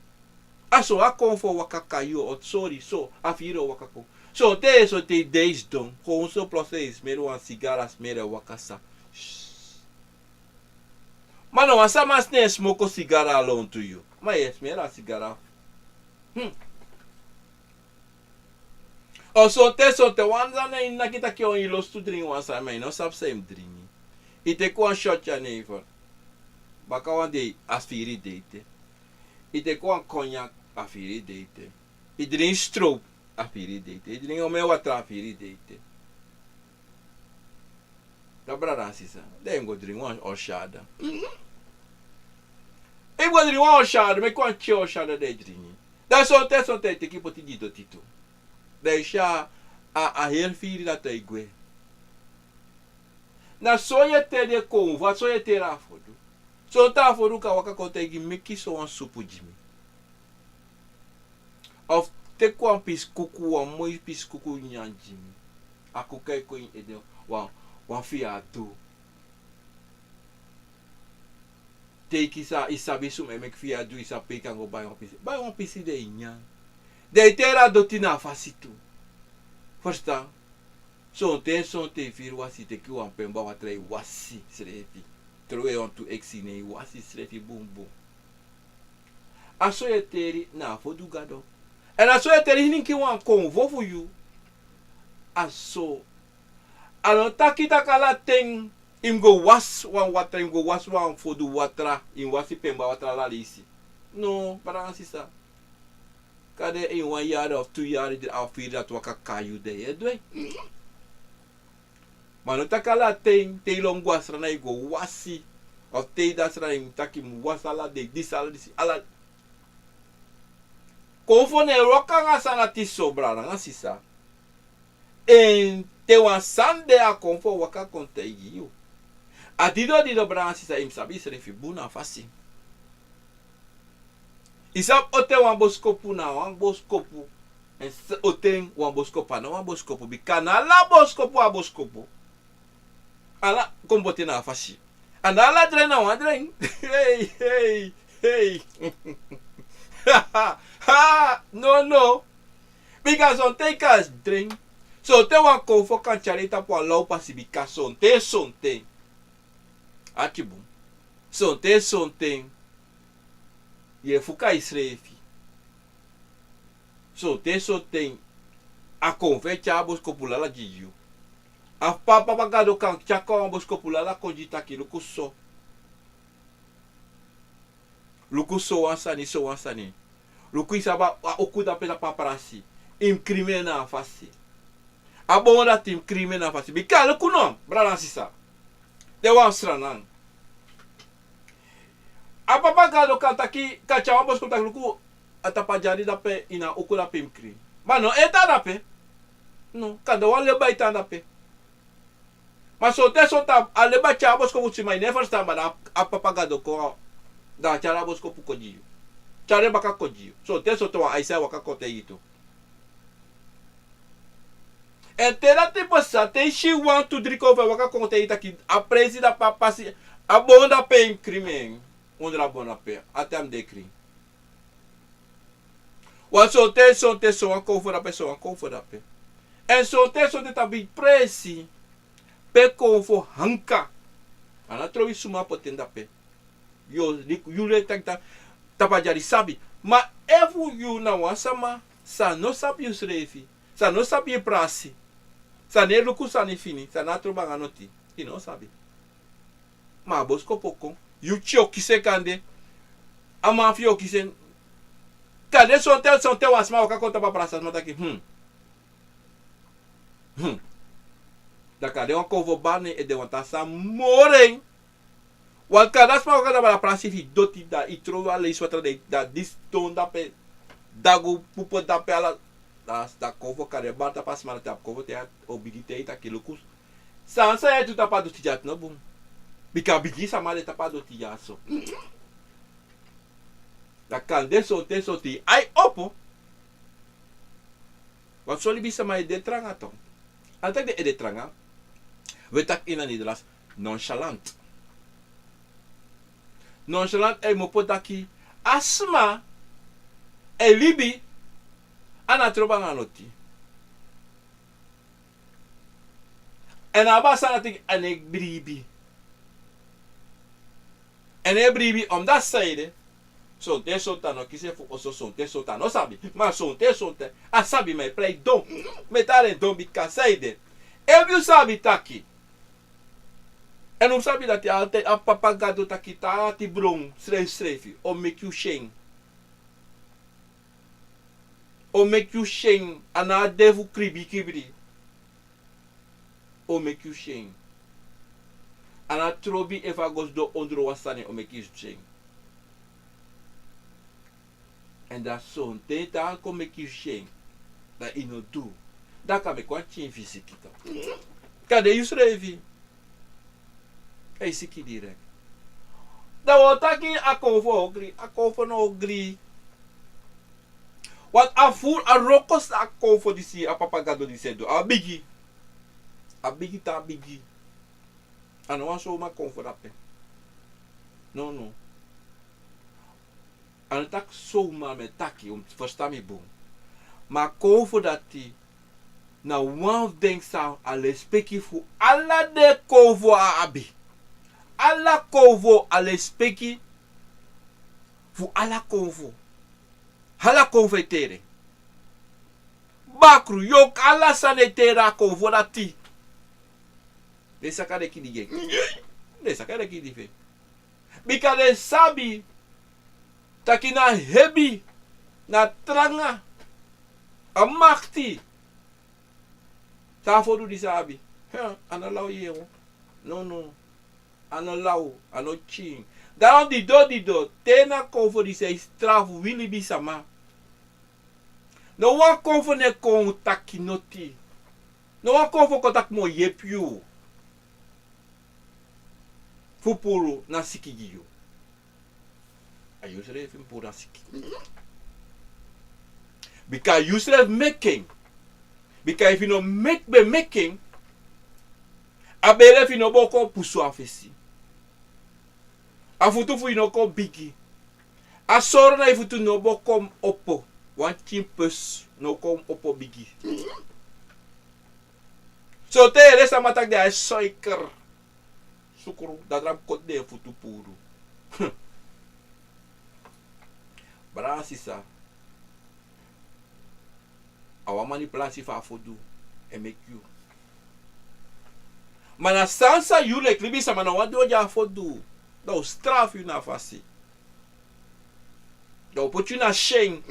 A so a konfo waka kon na yu, o sori so a firi o waka kon. Sonten sonten yu de sidon, gewoon so plotseling yu smeri wan sigara, smeri e waka sa. Ma no wan sama sne e smoko sigara lontu yu. Ma yu e smeri a sigara. Hmm. O sonten sonten wan sani e naki taki o, yu lostu dringi wan sani, ma yu no sabi san yu mus dringi. Yu teki wan shot jenever. Baka wan dei a firi de ete. Yu teki wan cognac, a firi de ete. Yu dringi stroop, a firi de ete. Yu dringi omeni watra, a firi de ete. Dan brada nanga sisa, dan yu mus go dringi wan oshada. Yu mus go dringi wan oshada, meki wan tye oshada dan yu dringi. Dan sonten sonten yu teki poti gi doti tu. Dan yu si a, a heri firi dati e gwe. Na so yu e teri den konfo, so yu e teri a fodu. Sonten a fodu kan waka kon taigi, meki sowan supu gi mi. Of teki wan pisi kuku, wan moi pisi kuku nyan gi mi. A kuku e kon ini ede wan, wan fiyadu. Te yu kisi, yu sabi suma e meki fiyadu, yu sabi pe yu kan go bai wan pisi. Bai wan pisi dan yu nyan. Dan yu teri a doti na a fasi tu. Ferstan? Sonten sonten yu firi wasi, yu teki wan pemba watra, yu wasi yusrefi. Trowe wantu eksi, ne yu wasi yusrefi bunbun. A so yu e teri na a fodu Gado. Èn a so yu e teri ini enke wan konfo fu yu. A so. A no taki taki ala ten yu mus go wasi wan watra, yu mus go wasi wan fodu watra, yu mus wasi pemba watra ala leisi. No, brada nanga sisa. Kande ini wan yari of tu yari di a firi dati waka kon na yu, dan yu e du en. Ma no taki ala ten, te yu lon go a Sranan yu go wasi. Of te yu de a Sranan yu mus taki yu mus wasi ala dei, disi ala disi, ala. Konfo no e waka nanga sani dati so, brada nanga sisa. Èn te wan sani de, a konfo waka kon taigi yu. A dido dido, brada nanga sisa, yu mus sabi yusrefi bun na a fasi. Yu sabi, o ten wan boskopu na wan boskopu. Èn s-, o ten wan boskopu a no wan boskopu. Bika na ala boskopu a boskopu. Ala kon bote na a fasi. A no ala dren na wan dren. Hei, hei, hei. Ha, no, no. Bika sonten yu kan dren. Sonten wan konfo kan tyari yu tapu wan law pasi, bika sonten, sonten. Ati bun. Sonten, sonten yu e fuka yusrefi. Sonten, sonten a konfo e tyari boskopu lala gi yu. A Papa Gado kan tyari kon wan boskopu lala kon gi yu taki luku so. Luku sowan sani, sowan sani. Luku, yu sabi a uku dape na paparasi. Yu mus krimi en na a fasi. A bon dati yu mus krimi en na a fasi. Bika luku no, brada nanga sisa. Den wan Sranan. A Papa Gado kan taki, kan tyari wan boskopu taki luku, a tapu a dyari dape, ini a uku dape yu mus krimi. Ma no e tan dape. No, kande wan leba e tan dape. Ma sonten sonten a leba tyari a boskopu gi yu, ma yu no e ferstan, ma dan a Papa Gado kon, dan a tyari a boskopu kon gi yu. Tyari en baka kon gi yu. Sonten sonten wan Aisa e waka kon taigi yu tu. Èn te dati pasa, te yu si wan tu dri konfo e waka kon taigi yu taki a presi dape, a pasi, a bon dape yu mus krimi en. Ondro a bon dape, a ten a mus de krin. Wan sonten, sonten, sowan konfo dape, sowan konfo dape. Èn sonten, sonten tapu yu presi, pe konfo hanka. A no trowe suma poti en dape. Yu o, yu leki taki taki, Tapu a dyari sabi. Ma efu yu na wan sama san no sabi yusrefi, san no sabi yu prasi, san no e luku sani fini, san no abi trobi nanga noti, yu no o sabi. Ma a boskopu o kon. Yu tyoki sekande. A man fu yu o kisi en. Kande sonten, sonten wan sma waka kon tapu a prasi, a sma taki, hmm. Hmm. Dan kande wan konfo bari, ne en de wan taa sani moro en. Wan kande a sma waka tapu a prasi fu yu doti, dan yu trowe a leisi watra, dan disi don dape, dagu pupu dape, ala. Dan, dan konfo kande bari tapu a sma, na tapu konfo te a o bigin taigi taki luku. San san yu e du tapu a doti dya, a no bun. Bika bigi sama de tapu a doti dya so. Dan kande sonten, sonten ai opo. Wan so libisama e de tranga tu. A taki den e de tranga. We taki ini a Nederlands, nonchalant. Nonchalant e mopo taki a sma e libi, a no abi trobi nanga noti. Èn a abi a sani dati, a no e bribi. A no e bribi, omdat san ede, sonten sonten a no kisi en fu oso, sonten sonten a no sabi. Ma sonten sonten a sabi, ma e prei don. Mi e taigi en don bika san ede. Efu yu sabi taki, èn un sabi dati altijd, a Papa Gado taki, te a ati bron srefsrefi o meki yu syen. O meki yu syen, a no a de fu kribikibri. O meki yu syen. A no a trobi efu a go sidon ondro wan sani o meki yu syen. Èn dan sonten te a kon meki yu syen, dan yu no du. Dan a kan meki wan pikin fu yu siki tu. Kande yusrefi e siki direkt. Dan wi o taki a konfo o gri, a konfo no o gri. Want a furu a wroko san a konfo disi, a Papa Gado disi e du, a bigi. A bigi te a bigi. A no wan sowma konfo dape. No, no. A no taki sowma mi e taki, un ferstan mi bun. Ma a konfo dati na wan fu den san a lespeki fu ala den konfo a abi. Ala konfo a lespeki fu ala konfo. Ala konfo e tere. Bakru, york, ala sani e tere a konfo dati. Den saka den kidi gi en. Den saka den kidi fu en. Bika den sabi taki na hebi, na tranga, a makti san a fodu disi abi. He, a no law yee o. No, no. A no law, a no pikin. Dan dido, dido, te na konfo disi e strafu wi libisama. No wan konfo no e kon taki noti. No wan konfo kon taki mi o yepi yu fu puru na siki gi yu. A yusrefi mus puru na siki. Bika a yusrefi meki en. Bika efu yu no meki, ben meki en, a bere fu yu no bo kon pusu a fesi. A futu fu yu no kon bigi. A soro na yu futu no bo kon opo. Wan pikin pus no kon opo bigi. So te yu yere sama taki den abi suiker, sukru, dan den abi koti den futu puru. Brada, sisa, a wan manipulasi fu a fodu e meki yu. Ma na san san yu leki libisama na wan doti a fodu, dan un strafu yu na a fasi. Dan un poti yu na syen.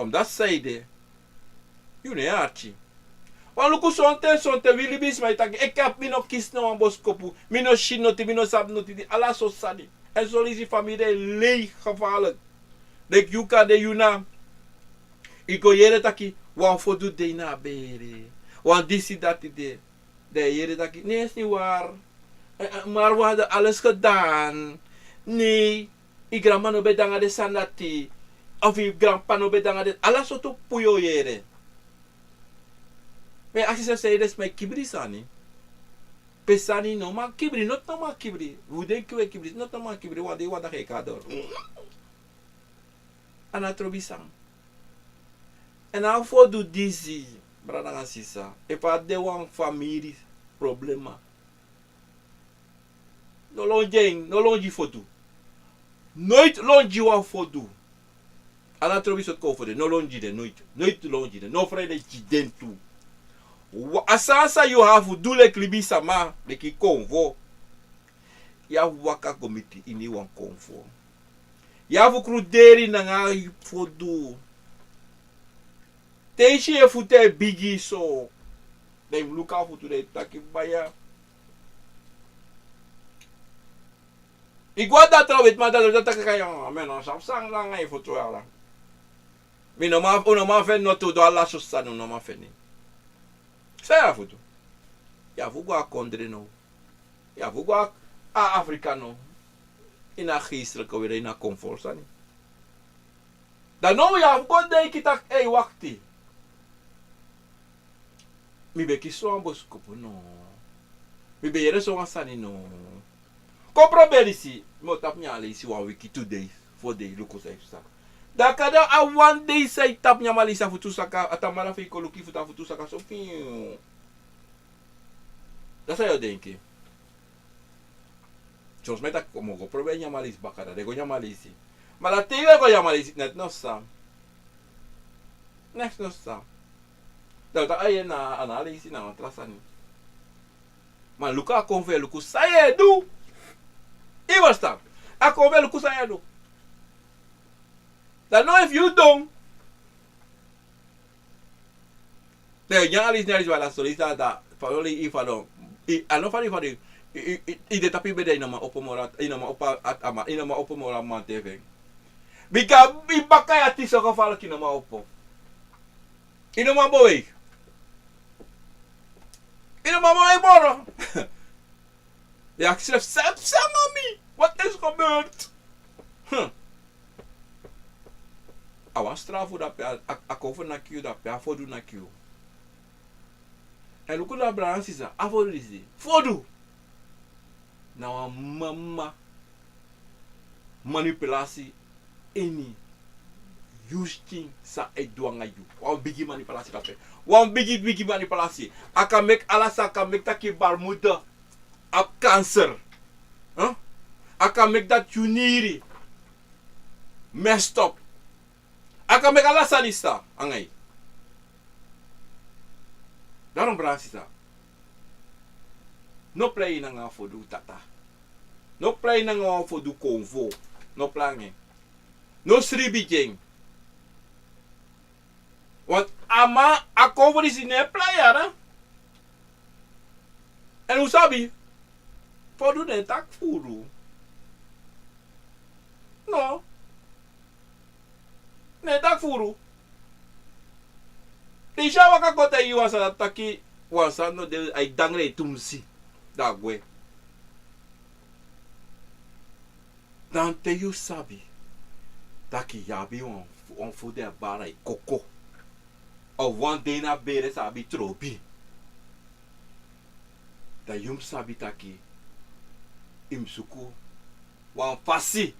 Omdat san ede, yu no e arki. Wan luku sonten, sonten wi libisma e taki, enke mi no kisi no wan boskopu, mi no si noti, mi no sabi noti, di ala so sani. Èn son leisi famiri e lei gevaarlijk. Leki yu kande yu na, yu go yere taki wan fodu de na a bere, wan disi dati de. Dan yu yere taki, nee, is niet waar. Eh, eh, maar we hadden alles gedaan. Nee, yu granma no ben de nanga den sani dati. Of yu granpa no ben de nanga den, ala sortu puru yu o yere. Ma yu aksi yusrefi san ede, sma e kibri sani. Pe sani no man kibri, noti no man kibri. Wi denki wi e kibri, noti no man kibri, wan dei wan dagi e kon doro. A no abi trobi san. Èn a fodu disi, brada nanga sisa, efu a de wan famiri problema, No lon gi en, no lon gi fotu. Noiti lon gi wan fotu. Ala trobi soti konfo de, no lon gi den, noiti. Noiti lon gi den, no frede gi den tu. Wa-, a sani san yu abi fu du leki libisama, leki konfo. Yu abi waka go miti ini wan konfo. Yu abi fu kruderi nanga fotu. Te yu si yu futu e bigi so. Dan yu mus luku a futu dan yu taki baya. Yu go a datra wetiman, datra taki kan yu, mi no sabi san nanga yu futu ala. Mi no man, un no man feni no tu, du ala sosi sani un no man feni. San yu abi fu du? Yu abi fu go a kondre no. Yu abi fu go a, a Afrika no. Ini a geestelijke wereld, ini a konfo sani. Dan now yu abi fu go denki taki, ei, wakti. Mi ben kisi so wan boskopu no. Mi ben yere so wan sani no. Kon proberi si, mi o tapu nyan leisi wan wiki, tu dei, fo dei, luku san yu fu saka. Dan kande a wan dei san yu tapu nyan leisi a futu saka, a tamara fu yu kon luku yu futu a futu saka so fiu. Dan san yu o denki? Son sma e taki kon mi o go proberi nyan leisi baka, dan den go nyan leisi. Ma dan te yu e go nyan leisi, neti no sani. Neti no sani. Dan yu taki a yu e na, a na leisi na wan tra sani. Ma luku a konfo, luku san yu e du. Yu e ferstan? A konfo, luku san yu e du. Dan now efu yu don, dan yu nyan a leisi, nyan leisi, wan lasi leisi, dan fa yu e fadon. Yu, a no fadon, yu fadon. Yu, yu, yu, yu de tapu yu bedi, yu no man opo moro, yu no man opo a, a, a man, yu no man opo moro a man te fu en. Bika yu baka ya ti so go fadon, yu no man opo. Yu no man bow. Yu no man bow moro. Yu aksi yu sefi, san nanga mi? Wat is gebeurd? Hm. A wan strafu dape, a, a, a konfo naki yu dape, a fodu naki yu. Èn luku na, brada nanga sisa, a fodu disi. Fodu! Na wan mama manipulasi ini yu skin san e du nanga yu. Wan bigi manipulasi dape. Wan bigi, bigi manipulasi. A kan meki ala sani, a kan meki taki baarmoeder abi kanker. Huh? A kan meki dati yu niri messed up. A kan meki ala sani sisa nanga yu. Daarom, brada nanga sisa, no prei nanga fodu tata. No prei nanga wan fodu konfo. No prei nanga en. No sribi gi en. Want a man, a konfo disi no e prei ya. Èn un sabi, fodu no e taki furu. No. No e taki furu. Te yu si a waka kon taigi yu wan sani, a taki wan sani no de, a e dangre tumsi, dan a gwe. Dan te yu sabi taki yu abi wan, wan fodu e bari a yu koko, of wan dei na bere san abi trobi, dan yu mus sabi taki yu mus suku wan fasi.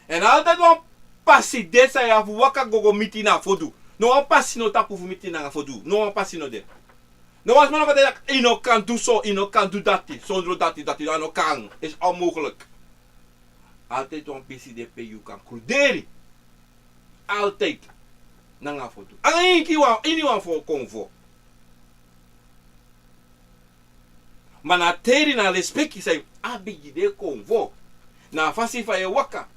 Èn altijd wan pasi de san yu abi fu waka go go miti na fodu. No wan pasi no tapu fu miti nanga fodu. No wan pasi no de. No wan sma no kan taki yu no kan du so, yu no kan du dati, sondro dati, dati, a no kan. Is onmogelijk. Altijd wan pisi de pe yu kan kruderi. Altijd. Nanga fodu. Anga inki wan, ini wan fo konfo. Ma na teri, na lespeki san yu abi gi den konfo. Na a fasi fa yu e waka.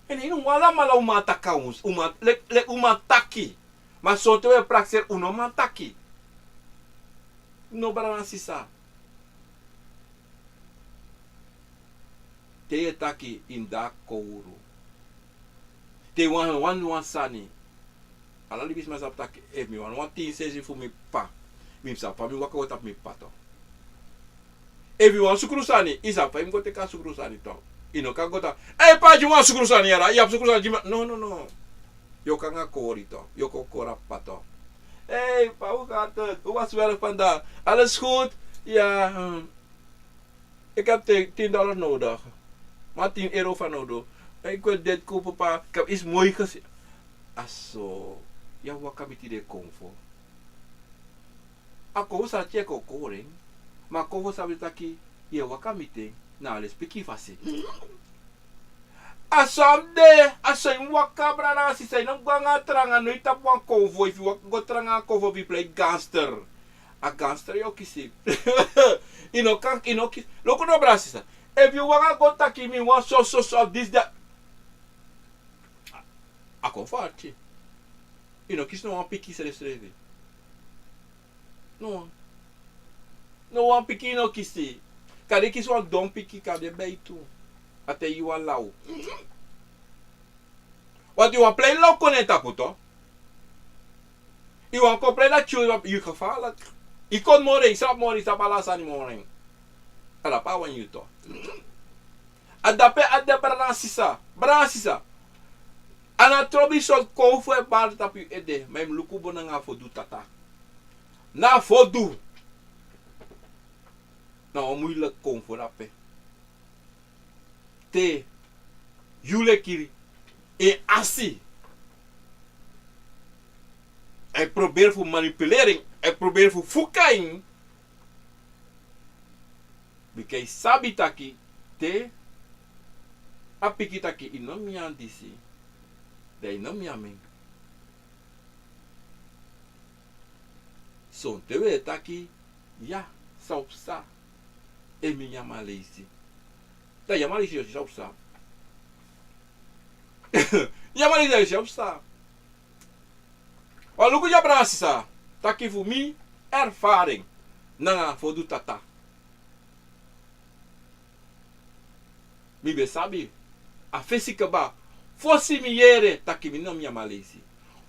Èn yu no, un alamala un man taki, un, un man, leki, leki un man taki. Ma sonten un e prakseri un no man taki. No, brada nanga sisa. Te yu e taki, yu mus de a kowru. Te yu wani, wani wan sani. Ala libisma sabi taki, efu mi wani wan tin sensi fu mi p'pa, mi mus sabi fa mi waka go tapu mi p'pa tu. Efu yu wani sukru sani, yu sabi fa yu mus go teki a sukru sani tu. Yu no kan go tapu, ei p'pa, gi mi wan sukru sani yara, yu abi sukru sani gi mi. No, no, no. Yu o kon nanga kori tu. Yu o kon kori a p'pa tu. Ei p'pa, hoe gaat het? Hoe was werk vandaag? Alles goed? Ja, hm. Ik heb tien, tien dollar nodig. Maar tien euro van nodig. Ik wil dit kopen, pa. Ik heb iets mooi gezien. A so yu e waka miti den konfo. A konfo sa tyari kon kori en. Ma a konfo sabi taki yu e waka miti en. Na a lespeki fasi. A so a mus de, a so yu mus waka, brada nanga sisa, yu no mus go nanga a tranga, no, yu tapu wan konfo, efu yu waka go tranga a konfo, fu yu plei gangster. A gangster yu o kisi. Yu no kan, yu no kisi. Luku no, brada nanga sisa. Efu yu waka go taki mi wan so, so, so, disi, dati. A, a konfo arki. Yu no kisi no wan pikin srefsrefi. No wan. No wan pikin no kisi. Kande yu kisi wan don pikin, kande ben tu. A ten yu wan law. Want yu wan plei law kon na en tapu tu. Yu wan kon plei dati yu, yu gevaarlijk. Yu kon moro, yu srapu moro, yu srapu ala sani moro. A dape a wani yu tu. A dape a de, brada nanga sisa. Brada nanga sisa. A no trobi sortu konfo e bari tapu yu ede, ma yu mus luku bun nanga a fodu tata. Na a fodu. Na wan muilek konfo dape. Te yu leki en asi, a e proberi fu manipuleri en, a e proberi fu fuka en. Bika yu sabi taki te a piki taki yu no mus nyan disi, dan yu no mus nyan en. Sonten wi e taki, ya, san o psa? Efu mi nyan maleisi. Dan nyan maleisi, yu o si san o psa. Nyan maleisi, yu o si san o psa. Wan luku dya, brada nanga sisa, taki fu mi ervaring nanga fodu tata. Mi ben sabi a fesi kaba fosi mi yere taki mi no mus nyan maleisi.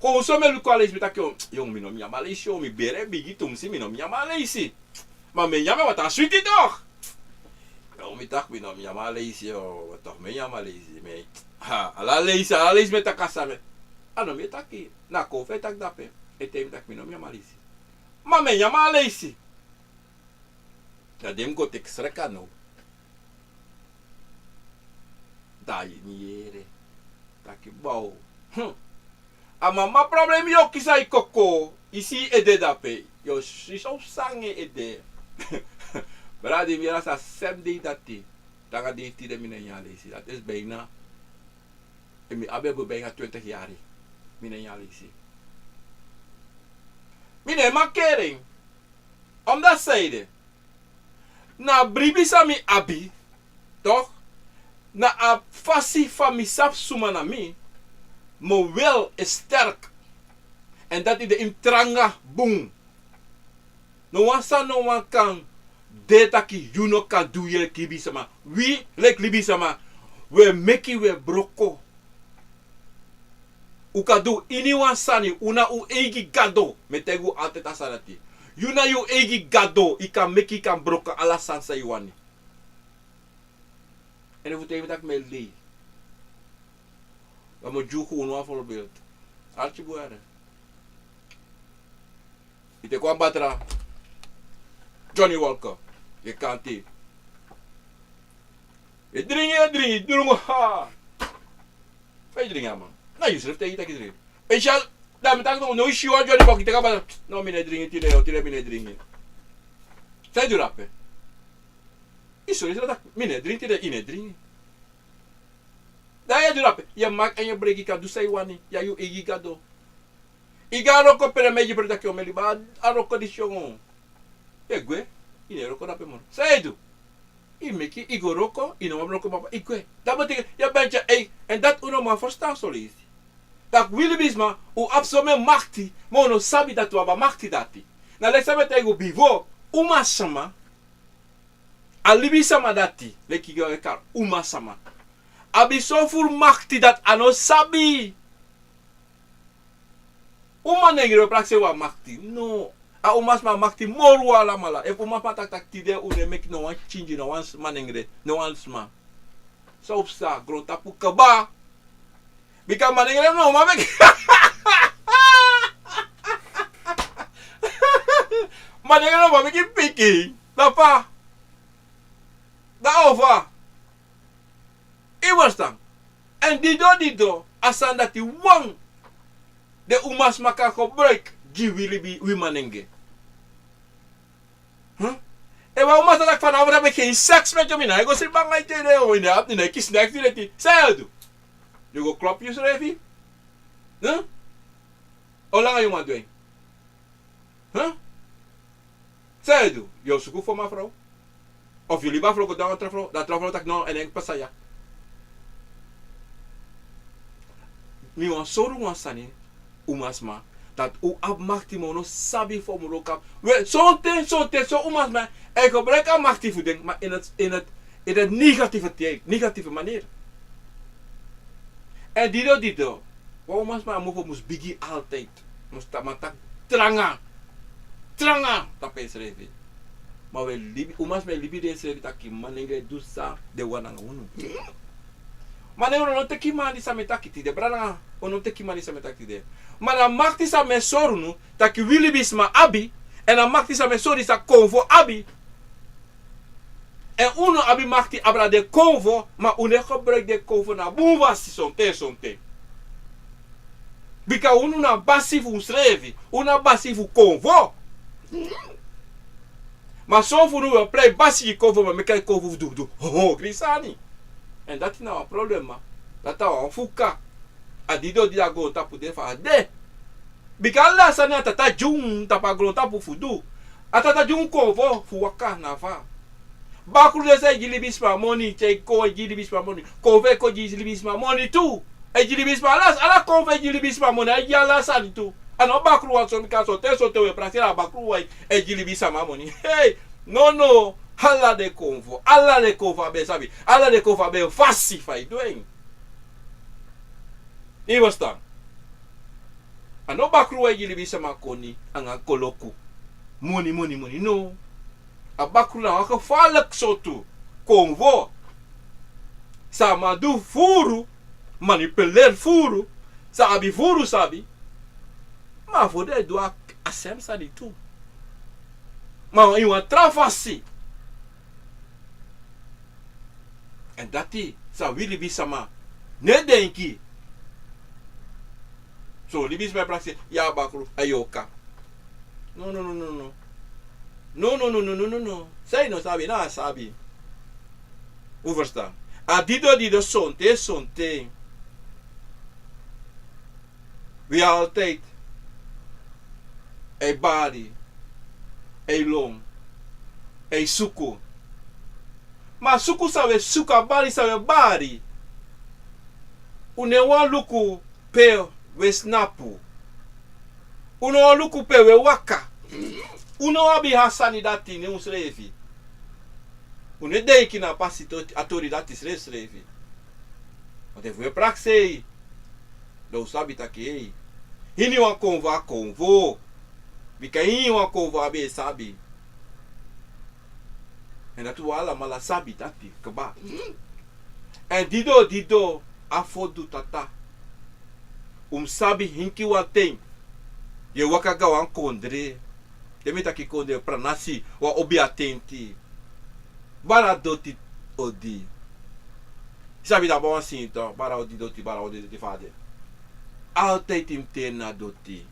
Kon so mi e luku a leisi, mi taki, o, yongu, mi no mus nyan maleisi, o, mi bere bigi tumsi, mi no mus nyan maleisi. Ma mi e nyan en, want a switi toch. Yongu, mi taki mi no mus nyan maleisi, o, toch mi e nyan maleisi. Mi, ha, ala leisi, ala leisi mi e taki a sani. A no mi e taki, na konfo e taki dape. Ete mi taki mi no mus nyan maleisi. Ma mi e nyan maleisi. Dan den mus go teki sreka now. Dan mi yere taki bow. Hmm. A mama problem yu o kisi a yu koko, yu si yu ede dape. Yu o si san o psa nanga en ede. Brada, mi yere a sani a sem dei dati. Te nanga dei tide mi no e nyan leisi. Dati is bijna, efu mi abi en go bijna twintig yari. Mi no e nyan leisi. Mi no e mankeri en. Omdat sanede, na a bribi san mi abi, toch, na a fasi fa mi sabi suma na mi, mi wil e sterk. En dati de ini tranga bun. No wan sani, no wan kan de taki yu no kan du yu leki libisma. Wi leki libisma, wi e meki, wi e broko. Un kan du iniwan sani, un na un eigi gado. Mi e taigi un altijd a sani dati. Yu na yu eigi gado, yu kan meki, yu kan broko ala sani san yu wani. En efu te yu taki mi e lei, dan mi o gi unu wan voorbeeld. Arki bun yere. Yu teki wan batra, Johnny Walker, yu e kanti. Yu e dringi, yu e dringi, yu e dringi, ha. Fa yu e dringi a man? Na yusrefi taigi yu taki yu e dringi. Special, dan mi taki no, no, yu si wan Johnny Walker, yu teki a batra. No, mi no e dringi tide, o, tide mi no e dringi. San yu e du dape? Yu sori yusrefi taki mi no e dringi tide, yu no e dringi. Dan yu e du dape, yu e maki èn yu e breki, yu kan du san yu wani, yu na yu eigi gado. Yu go a wroko, pe den man e gi yu breki, taki yu o meli, ma a wroko disi yongu. Yu e gwe, yu no e wroko dape moro. San yu e du? Yu meki, yu go wroko, yu no wani wroko, baba, yu gwe. Dan betekent yu e benki, ei, èn dati un no man ferstan son leisi. Taki wi libisma, un abi somen makti, ma un no sabi dati un abi a makti dati. Na leki san mi e taigi un bifo, umasma, a libisma dati, leki yu e kari umasma, abi so furu makti dati a no sabi. Un manengre e prakseri wan makti. No. A umasma makti moro un alamala. Efu umasma taki taki tide un no e meki no wan kenki, no wan manengre, no wan sma, san o psa? Grontapu kaba. Bika manengre no man meki. Manengre no man meki pikin. Dan fa? Dan over. Yu e ferstan? Èn didon didon, a sani dati wan den umasma kan gebruiki gi wi libi, wi manengre. Hm? Efu wan uman sa taki fanowdu dati mi e gi seks meti yu, mi no e go sribi nanga yu te, yu no e kisi neks direti. San yu o du? Yu go klopu yusrefi? Huh? How langa yu man du en? Huh? San yu o du? Yu o suku fu mafrow? Of yu libi a frow go de na wan tra frow, dan a tra frow taki no, en en pasa ya. Mi wani sori un wan sani, umasma, dati un abi makti ma un no sabi fa un mu wroko. We, sonten, sonten, son umasma e gebruiki a makti fu den, ma in het, in het, in het negatieve, negatieve manier. En dido, dido, wan umasma a mofo mus bigi altijd. Mus ta-, man taki tranga. Tranga tapu ensrefi. Ma un e libi, umasma e libi densrefi taki manengre du san den wani nanga unu. Manengre, un no teki man di san mi e taki tide, brada nanga, un no teki man di san mi e taki tide. Ma na makti san mi e sori unu taki wi libisma abi, èn na makti san mi e sori san konfo abi. Èn unu abi makti abra den konfo, ma un no e gebruiki den konfo na bun fasi sonten, sonten. Bika unu na basi fu unsrefi, unu na basi fu konfo. Ma son fu unu wi e prei basi gi konfo, ma meki a konfo fu du, du, ho, ho, gri sani. Èn dati na wan problema. Dati na wan fuka. A dido di a grontapu de fa a de. Bika ala sani a Tata gi un tapu a grontapu fu du. A Tata gi un konfo fu waka na fa. Bakru de san e gi libisma moni, tyai kon e gi libisma moni. Konfo e kon gi libisma moni tu. E gi libisma ala, ala konfo e gi libisma moni, a e gi ala sani tu. A no bakru wan, so bika sonten, sonten wi e prakseri a bakru wan e gi libisma moni. Hei, no, no. Ala den konfo, ala den konfo abi en sabi, ala den konfo abi en fasi fa yu du en. Yu e ferstan? A no bakru wan e gi libisma koni anga koloku. Moni, moni, moni, no. A bakru na wan gevaarlijk sortu konfo. San a man du furu, manipuleri furu, san a abi furu sabi. Ma a fu den e du a, a sem sani tu. Ma ini wan tra fasi. Èn dati san wi libisma no e denki. So libisma e prakseri, ya bakru, a yu o kan. No, no, no, no, no. No, no, no, no, no, no, no. San yu no sabi, na a sabi. Un e ferstan? A dido, dido, sonten, sonten. Wi altijd e bari, e lon, e suku. Ma suku san wi e suku, a bari san wi e bari, un no wani luku pe wi e snapu. Un no wani luku pe wi e waka. Un no abi a sani dati ini unsrefi. Un no e denki na pasi to-, a tori dati srefsrefi. Want efu wi e prakseri, dan un sabi taki, ei, ini wan konfo a konfo. Bika ini wan konfo abi en sabi. Èn dati un alamala sabi dati kaba. Èn dido, dido, a fodu tata. Un mus sabi, hinki wan ten yu e waka go na wan kondre. Te mi taki kondre, pranasi, wan obi atenti. Bara doti odi. Yu sabi, dan a wan sinto, bara odi doti, bara odi doti fa a de. Altijd yu mus teri na doti.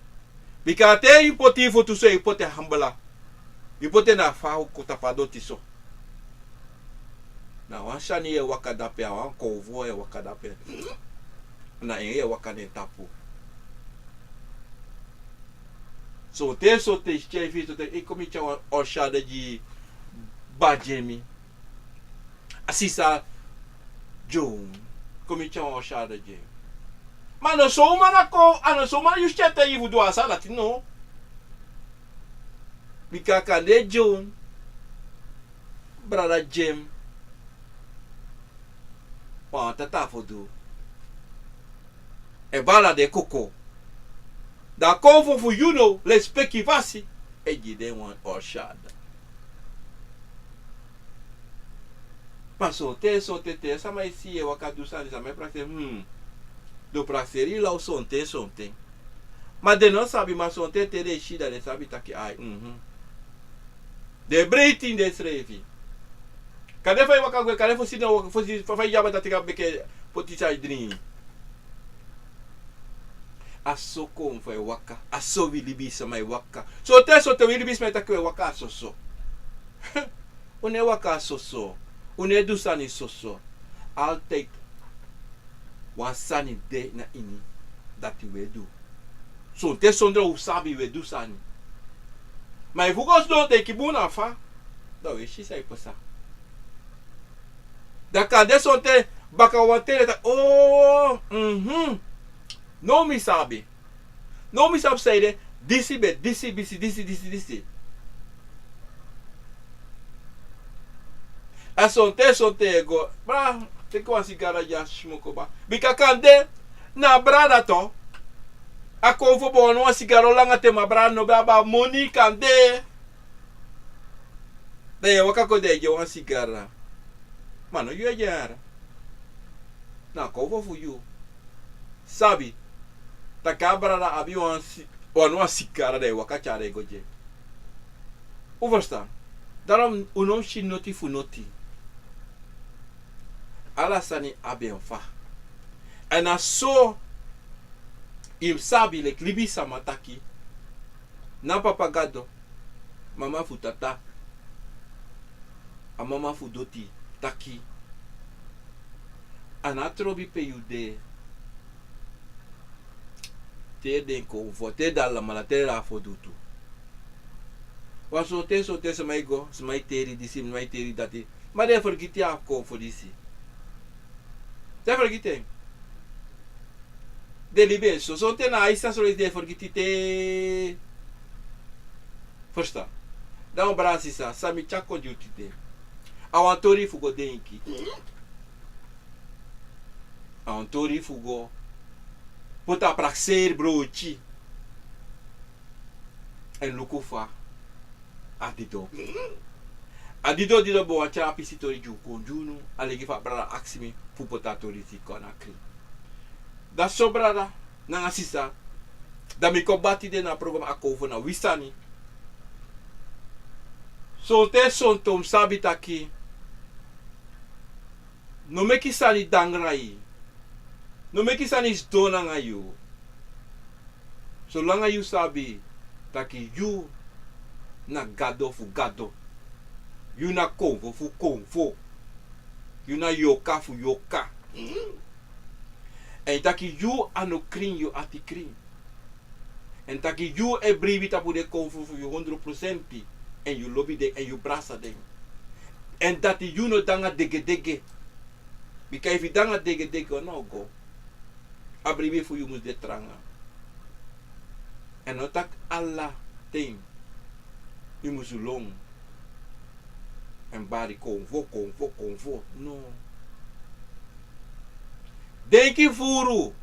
Bika te yu poti yu futu so, yu poti en hambala. Yu poti en na fa a kon tapu a doti so. Na wan sani yu e waka dape, a wan konfo yu e waka dape. Na en yu e waka na en tapu. Sonten, sonten, si tyai fi, sonten, yu kon mi tyari wan orshade gi Badjemi. A sisa Joan. Kon mi tyari wan orshade gi en. Ma a no so uman na kon, a no so uman yu si tyari te yu fu du a sani dati no. Bika kande Joan, brada Jem, wan tata fu du. E bala den koko. Dan a konfo fu yu no lespeki fasi. E gi den wan orshade. Ma sonten, sonten, te sama e si yu e waka du sani, sama e prakseri, hmm. Den o prakseri yu law sonten, sonten. Ma den no sabi, ma sonten te den e si, dan den sabi taki ai, mhm. Den e breiti ini densrefi. Kande fa yu waka gwe, kande fosi no, fosi fa, fa yu abi dati, kan meke poti san yu dringi. A so konfo e waka, a so wi libisma e waka. Sonten, sonten wi libisma e taki wi e waka a soso. Un no e waka soso, un no e du sani soso. Altijd wan sani de na ini dati un e du. Sonten sondro un sabi un e du sani. Ma efu un go sidon denki bun na fa, dan un e si san e pasa. Dan kande sonten baka wan ten taki, oh, mhm. Now mi sabi. Now mi sabi san ede, disi ben disi, disi, disi, disi, disi. A sonten, sonten e go, bra, teki wan sigara dya, smoko kaba. Bika kande na a brada tu, a kon fu bon wan sigara langa te, ma a brada no ben abi a moni kande. Dan yu e waka kon, dan yu e gi en wan sigara. Ma no yu e gi en. Na a konfo fu yu. Sabi taki a brada abi wan si-, wan, wan sigara, dan yu e waka tyari en go gi en. Un ferstan? Daarom un no mus si noti fu noti. Ala sani abi en fa. Èn na so yu mus sabi leki libisama taki, na Papa Gado, Mama fu Tata, a Mama fu Doti taki, a no trobi pe yu de. Te den kon fu, te den alamala, te den a fodutu. Wan sonten, sonten sma e go, sma e teri disi, sma e teri dati. Ma den fergiti a konfo disi. Den fergiti en. Den libi en so. Sonten na a isa sori den fergiti te. Ferstan? Dan un brada, sisa, san mi tyari kon gi un tide, a wan tori fu go denki. A wan tori fu go poti a prakseri broti. Èn luku fa a didon. A didon, didon ben wani tyari a pisi tori gi un kon gi unu, a leki fa a brada aksi mi fu poti a tori disi kon na krin. Dan so brada nanga sisa, dan mi kon bati den na a programa A Konfo na Wi Sani. Sonten, sonten un mus sabi taki, no meki sani dangra yu. No meki sani sidon nanga yu. Solanga yu sabi taki yu na Gado fu gado. Yu na Konfo fu konfo. Yu na Yorka fu Yorka. Èn taki yu a no krin, yu ati krin. Èn taki yu e bribi tapu den Konfo fu yu hondro prosenti. Èn yu lobi den, èn yu brasa den. Èn dati yu no de nanga degedege. Bika efu yu de nanga degedege, yu no o go. A bribi fu yu mus de tranga. Èn no taki ala ten yu mus lon èn bari Konfo, Konfo, Konfo. No. Denki furu.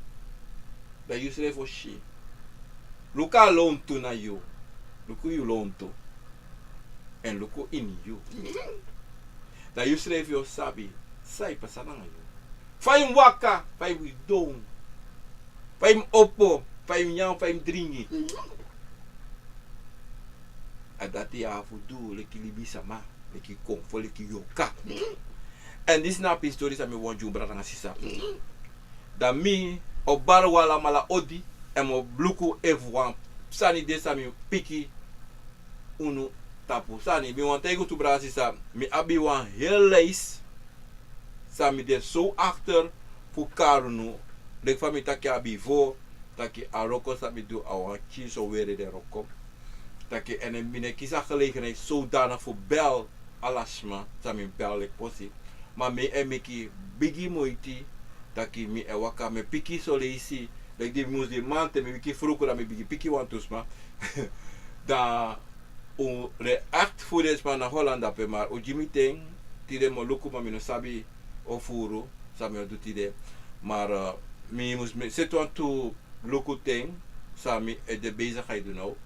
Dan yusrefi o si. Luku a lontu na yu. Luku yu lontu. Èn luku ini yu. Dan yusrefi o sabi san e pasa nanga yu. Fa yu mus waka, fa yu mus sidon, fa yu mus opo, fa yu mus nyan, fa yu mus dringi. A dati yu abi fu du leki libisama, leki Konfo, leki Yorka. Èn disi na a pisi tori san mi wani gi un, brada nanga sisa. Dan mi o bari un alamala odi, èn mi o luku efu wan sani de san mi piki unu tapu sani. Mi wani taigi un tu, brada, sisa, mi abi wan heri lijst san mi de so akter fu kari unu. Leki fa mi taki a bifo, taki a wroko san mi du a wan pikinso weri, den wroko. Taki, èn mi no e kisi a gelegenheid zodanig fu bel ala sma san mi bel leki posi. Ma mi e meki bigi moiti, taki mi e waka, mi e piki son leisi, leki di mi mus de man, te mi wiki fruku dan mi bigin piki wantu sma. Dan un react fu den sma na Holland dape, ma un gi mi ten, tide mi o luku, ma mi no sabi o furu san mi o du tide. Ma, eh, mi mus mi seti wantu luku ten san mi e de bezig e du now.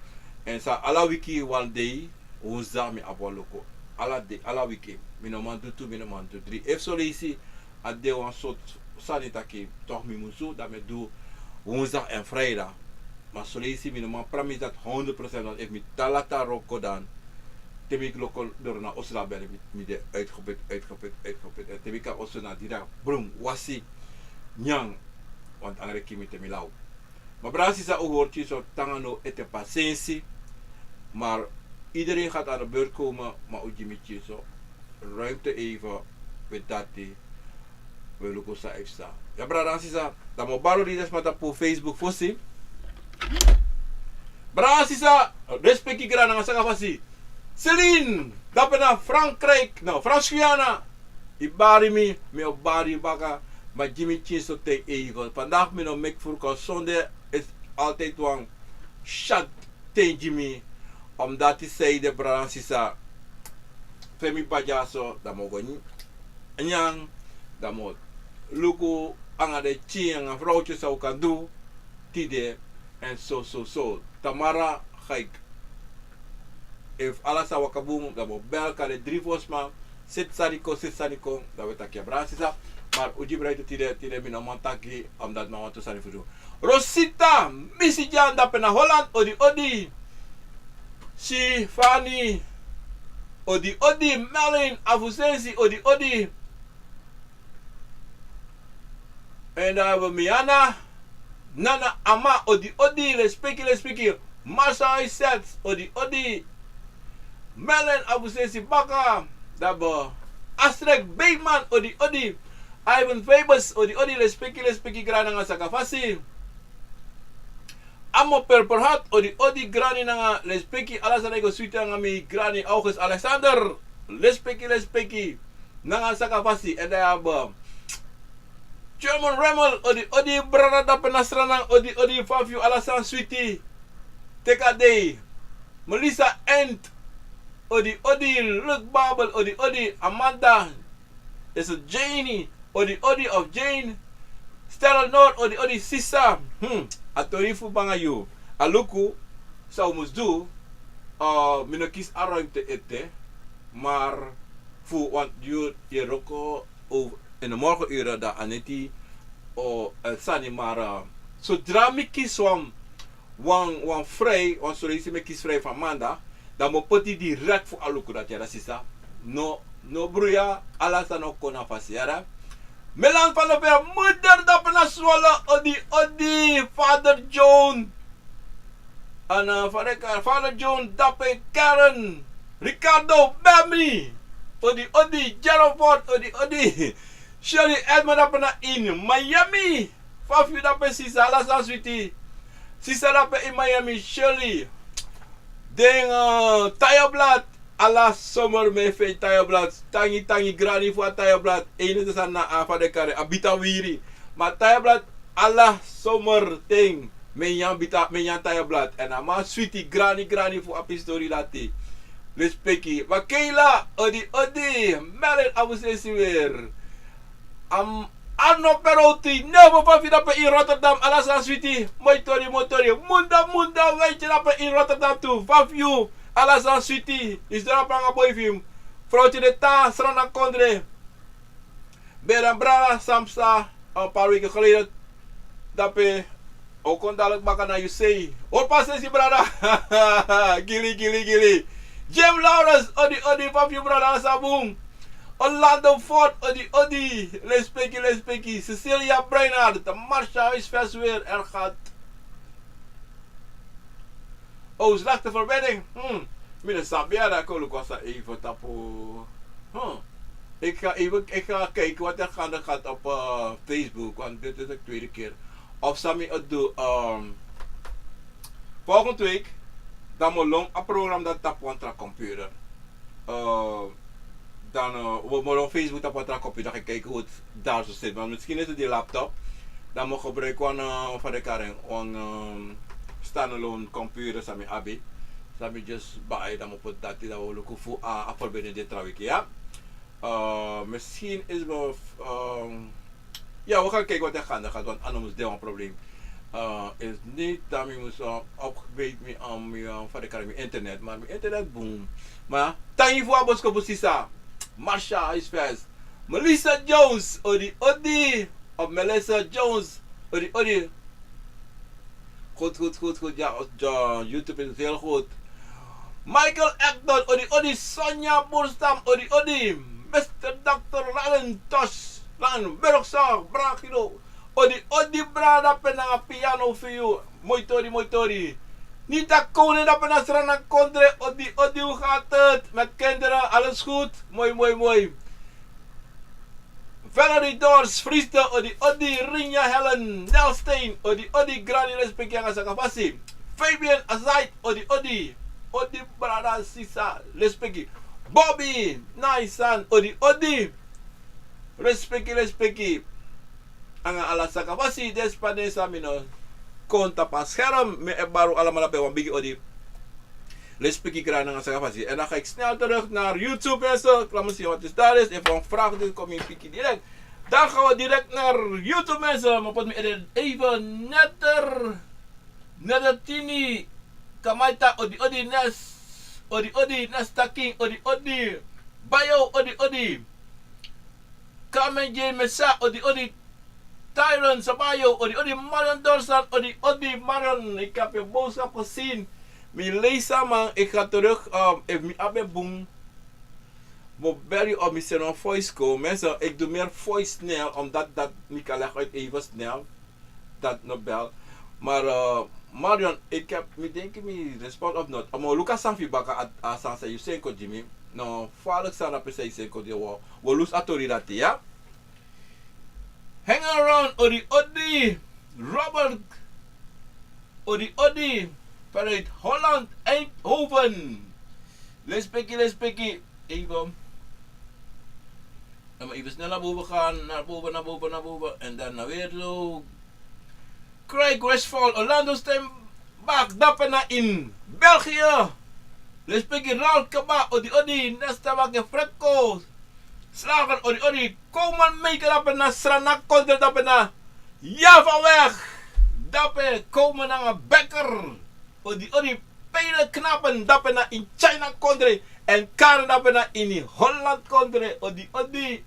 Èn san ala wiki wan dei, woensdag mi abi wan luku. Ala dei, ala wiki. Mi no man du tu, mi no man du dri. Efu son leisi a de wan sortu sani taki toch mi musu, dan mi e du woensdag èn vrijdag. Ma son leisi mi no man promise dati honderd procent, want efu mi te lati a wroko dan, te mi loko doro na oso, dan ben mi, mi de uitgeput, uitgeput, uitgeput. Èn te mi kon na oso, na dri dei, brum, wasi, nyan, want angre e kiri mi te mi law. Ma brada, sisa, un hori pikinso, tranga no, ete pasensi. Maar iedereen gaat aan de beurt komen, ma un gi mi pikinso. ruimte even, we dati, we luku san e psa. Ya, brada nanga sisa, dan mi o bari odi den sma tapu Facebook fosi. Brada nanga sisa, respeki, grani nanga saka fasi. Celine, dape na Frankrijk, no, Frans Guyana. Yu bari mi, mi o bari yu baka, ma gi mi pikin so ten even. Vandaag mi no meki furu, kon sonde is altijd wan shat ten gi mi. Omdat yu sei de, brada nanga sisa, fu mi bari dyaso, dan mi o go nyan, dan mi o luku nanga den pikin nanga frow san un kan du tide, en so, so, so. Tamara, ga ik, efu ala sani waka bun, dan mi o bel kon na den dri fosma, seti sani kon, seti sani kon, dan we taki, ya, brada nanga sisa. Maar un gi mi ruimte tide, tide mi no man taki, omdat mi abi wantu sani fu du. Rosita, Misi Jan, dape na Holland, odi, odi. Sifani, odi, odi. Melin Afusensi, odi, odi. En dan hebben we Miana, Nana Ama, odi, odi, respeki, respeki. Marsa Isets, odi, odi. Melen Abusesi baka. Dan hebben we Astrek Beekman, odi, odi. Ivan Febus, odi, odi, respeki, respeki, grani nanga saka fasi. Amo Purple Heart, odi, odi, grani nanga respeki, ala san e go switi nanga mi, grani August Alexander, respeki, respeki, nanga saka fasi. En dan hebben we German Remmel, odi, odi, brada dape na Sranan, odi, odi, fa fu yu, ala san switi. Teki a dei. Melissa Ent, odi, odi, Luke Babel, odi, odi, Amanda, is het Janie, odi, odi, of Jane? Stella Noor, odi, odi, sisa. Hmm, a tori fu banga yu. A luku san un mus du, uh, mi no kisi a ruimte ete, maar fu wan yu, yu e wroko in de morgenuren, dan a neti o, eh, sani, maar, eh, zodra mi kisi wan, wan, wan vrij, wan solusi, mi kisi vrij fu maandag, dan mi o poti direct fu a luku dati, yara sisa. No, no bruya, ala sani o kon na fasi, yara. Melan van der Veer, moeder dape na Zwolle, odi, odi, vader John. En, eh, vader Ka-, vader John dape, Karen, Ricardo, Bami, odi, odi, Gerald Ford, odi, odi. Shirley Edmond dape na in Miami. Fa fu yu dape, sisa, ala san switi. Sisa dape in Miami, Shirley. Den, eh, Tayablad, ala zomer mi e feni Tayablad. Tangi, tangi, grani fu a Tayablad. Enige san na a fa den kari, a bita wiri. Ma Tayablad, ala zomer ten mi e nyan bita, mi e nyan Tayablad. En a man switi, grani, grani fu a pistori dati. Respeki. Makela, odi, odi. Melen Abusesi weer. Am, Arno Perotti, Nevo, fa fu yu dape in Rotterdam, ala san switi, moi tori, moi tori, Munda, Munda, weitye dape in Rotterdam tu, fa fu yu, ala san switi, yu sidon na pranga boi fu yu, Froutje de Ta, Srana Kondre, Beran Brada, Samsa, een paar weken geleden, dape, o kon dadilik baka na yu sei. O, pasensi, brada. Gili, gili, gili. Jim Lawrence, odi, odi, fa fu yu, brada, ala san bun. Orlando Ford, odi, odi. Lespeki, lespeki. Cecilia Breinhard, Marsha Huisvest weer, er gaat. Oh, slechte verbinding. Hmm. Mi no sabi, a dati kon luku san even tapu. Hmm. Ik ga even, ik ga kijken wat er gaande gaat op, eh, Facebook, want dit is de tweede keer. Of san mi o du, ehm, volgende week, dan mi o lon a program dati tapu wan tra computer. Eh, dan, eh, we mi o lon Facebook tapu wan tra computer, dan ga ik kijken hoe het daar zo zit. Want misschien is het die laptop. Dan mi o gebruik wan, eh, fa den kari en, wan, ehm, standalone computer san mi abi. San mi just bai, dan mi o poti dati, dan mi o luku fu a, a verbinding de tra wiki, ya. Eh, misschien is mi, ehm, ya, we gaan kijken wat er gaande gaat, want anders mus de wan probleem. Eh, is niet dat mi mus, eh, upgrade mi, eh, mi, eh, fa den kari, mi internet, maar mi internet bun. Maar, tangi fu a boskopu, sisa. Marsha Huisvest. Melissa Jones, odi, odi. Of Melissa Jones, odi, odi. Goed, goed, goed, goed. Ja, ja, YouTube is heel goed. Michael Acton, odi, odi. Sonja Boerstam, odi, odi. Mister Dokter Ralen Tos, Ralen Burgzorg, Bragino, odi, odi, brada, pen nanga piano fu yu. Moi tori, moi tori. Nita Koning dape na Sranan Kondre, odi odi, hoe gaat het met kinderen? Alles goed? Mooi, mooi, mooi. Valerie Dors, Frieste, odi odi, Rinja Helen, Nelstein, odi odi, Granny, lespeki anga sakafasi. Fabian Azait, odi odi, odi brada sisa, lespeki. Bobby, Naisan, odi odi. Lespeki, lespeki. Anga ala sakafasi, den sma san mi no kon tapu a scherm, mi e bari alamala pe wan bigi odi. Lespeki, Granny, anga sakafasi. En dan ga ik snel terug naar YouTube en zo. Laat me zien wat is daar is. Even een vraag die kom in piki direct. Dan gaan we direct naar YouTube, mensen. Maar put me even netter. Netter Tini. Kamaita, odi odi, Nes. Odi odi, Nesta King, odi odi. Bayo, odi odi. Carmen J Mesa, odi odi. Tyron Sabayo, odi odi. Marion Dorsan, odi odi. Marion, ik heb je boodschap gezien. Mi lees hem, maar ik ga terug, um, even mi abe boom. Mo bel je op, mi send een voice call. Mensen, ik doe meer voice snel, omdat dat mi kan leg uit even snel. Dat no bel. Maar, eh, Marion, ik heb, mi denk mi respond of not. Amo Lucas Sanfi baka a, a Sansa Yusenko Jimmy. No, falek sana pesa Yusenko di wo. Wo lus authority, ja? Hang around, odi odi. Robert, odi odi. Vanuit Holland, Eindhoven. Lespeki, lespeki. Even. Dan moet even snel naar boven gaan. Naar boven, naar boven, naar boven. En dan naar weer zo. Craig Westfall, Orlando Steinbach, dape na in België. Lespeki, Ralph Kaba, odi odi, Nesta Wake Frekko. Slager, odi odi, Komen Meike, dape na Sranan Kondre, dape na Javaweg. Dape Komen nanga Bekker. Odi odi, Pele Knapen, dape na in China Kondre. En Karen, dape na in Holland Kondre. Odi odi.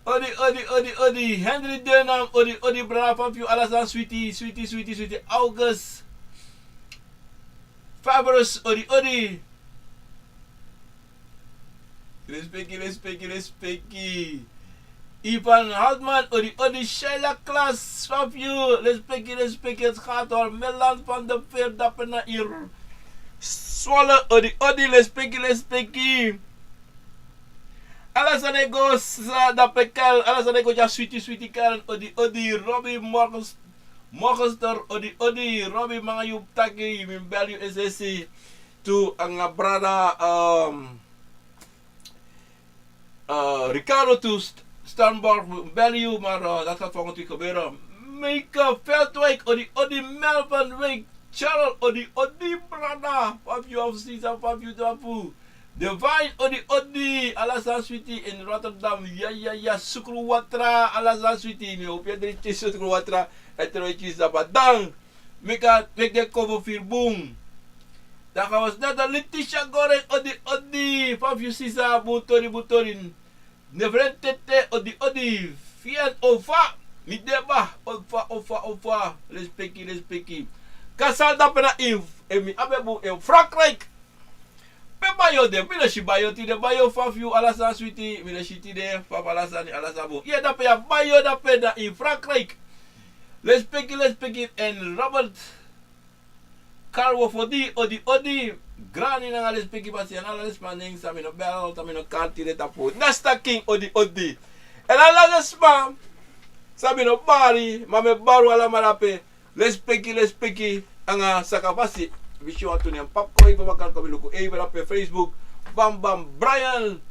Odi odi odi odi. Henry Denam, odi odi, brada Fabiu, ala san switi, switi, switi, switi. August Fabres, odi odi. Lespeki, lespeki, lespeki. Ivan Hartman, odi odi. Sheila Klaas, Fabiu, lespeki, lespeki, het gaat hoor. Melan van de Veer, dape na in Zwolle, odi odi, lespeki, lespeki. Ala san e go sa dape Karen, ala san e go dya, switi, switi Karen, odi odi. Robbie Morgens, Morgenster, odi odi. Robbie, manga yu taki, mi bel yu esesi. Tu anga brada, um, eh, Ricardo tu St-, Stanborg, bel yu, maar, eh, dat gaat volgende week gebeuren. Meike Veldwijk, odi odi. Melvin Wijk, Charles, odi odi, brada. Fabiu of Sisa, Fabiu Dapu. Divine, odi odi. Ala san switi in Rotterdam. Ya, ya, ya. Sukru Watra, ala san switi. Mi hopi e drink Sukru Watra. E troi Saba. Dan. Meki a, meki den kobo firi bun. Dan gaan we snel naar Letitia Goreng, odi odi. Fabiu Sisa, bun tori, bun tori. Nevren Tete, odi odi. Fian Ova, mi deba, Ova, Ova, Ova. Lespeki, lespeki. Kasal dape na in, en mi abe bun in Frankrijk. Pe Bayo de, mi no si Bayo tide, Bayo Fabiu, ala san switi, mi no si tide, Fabiu, ala sani, ala san bun. Ye dape ya Bayo dape na in Frankrijk. Lespeki, lespeki, en Robert Carwo Fodi, odi odi. Granny nanga lespeki, basi, en ala den sma nen san mi no bel, san mi no kari tide tapu. Nesta King, odi odi. En ala den sma san mi no bari, ma mi e bari un alamala pe. Lespeki, lespeki, anga sakafasi. Wi si wantu nen, Pap Koi, Papa Kalko, mi luku even dape Facebook. Bam bam, Brian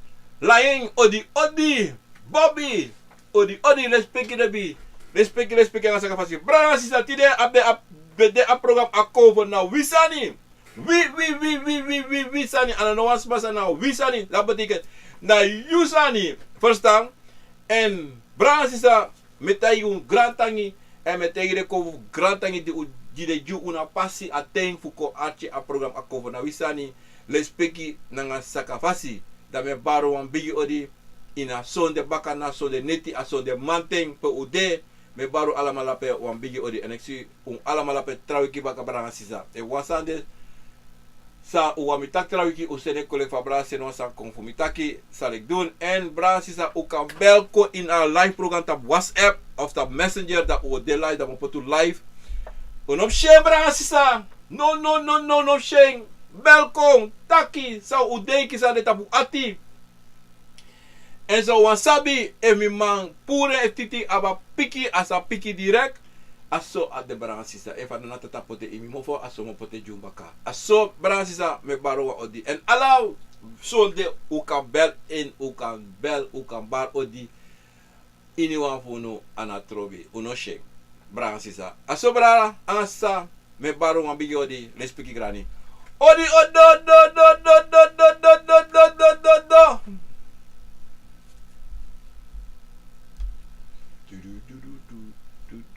Laing, odi odi. Bobby, odi odi, lespeki, Debi. Lespeki, lespeki, anga sakafasi. Brada, sisa, tide a be a, be de a program Akomfo na wi sani. Wi, wi, wi sani. A no wan sma sani, na wi sani. Dat betekent na yu sani. Verstaan? En brada, sisa, mi e taigi un grantangi, en mi e taigi den Akomfo grantangi di un, di den gi un na pasi, a ten fu kon arki a program Akomfo na wi sani. Lespeki nanga sakafasi. Dan mi e bari un wan bigi odi ini a sonde baka na sonde neti, a sonde manten pe un de. Mi e bari un alamala pe wan bigi odi, en mi e si un alamala pe tra wiki baka, brada nanga sisa. Efu wan sani de san un wani mi taki tra wiki, un seni en, kolek fu a brada seni wan sani kon fu mi taki, sal ik doen. En brada nanga sisa, un kan bel kon ini a live program tapu WhatsApp of tapu Messenger, dan un o de live, dan mi o poti un live. Un no mus syen, brada nanga sisa. No, no, no, no, no, syen. Bel kon, taki san un denki, san de tapu ati. Èn san un wani sabi, efu mi man puru en, efu titi abi a pikin, a sa piki direkt. A so a de, brada nanga sisa. Efu a no na tata poti en ini mi mofo, a so mi o poti en gi un baka. A so, brada nanga sisa, mi e bari un wan odi. Èn ala sonde un kan bel in, un kan bel, un kan bari odi. Iniwan fu unu a no trobi, un no syen. Brada nanga sisa. A so, brada nanga sisa, mi e bari un wan bigi odi, lespeki grani. Odi, odo, do, do, do, do.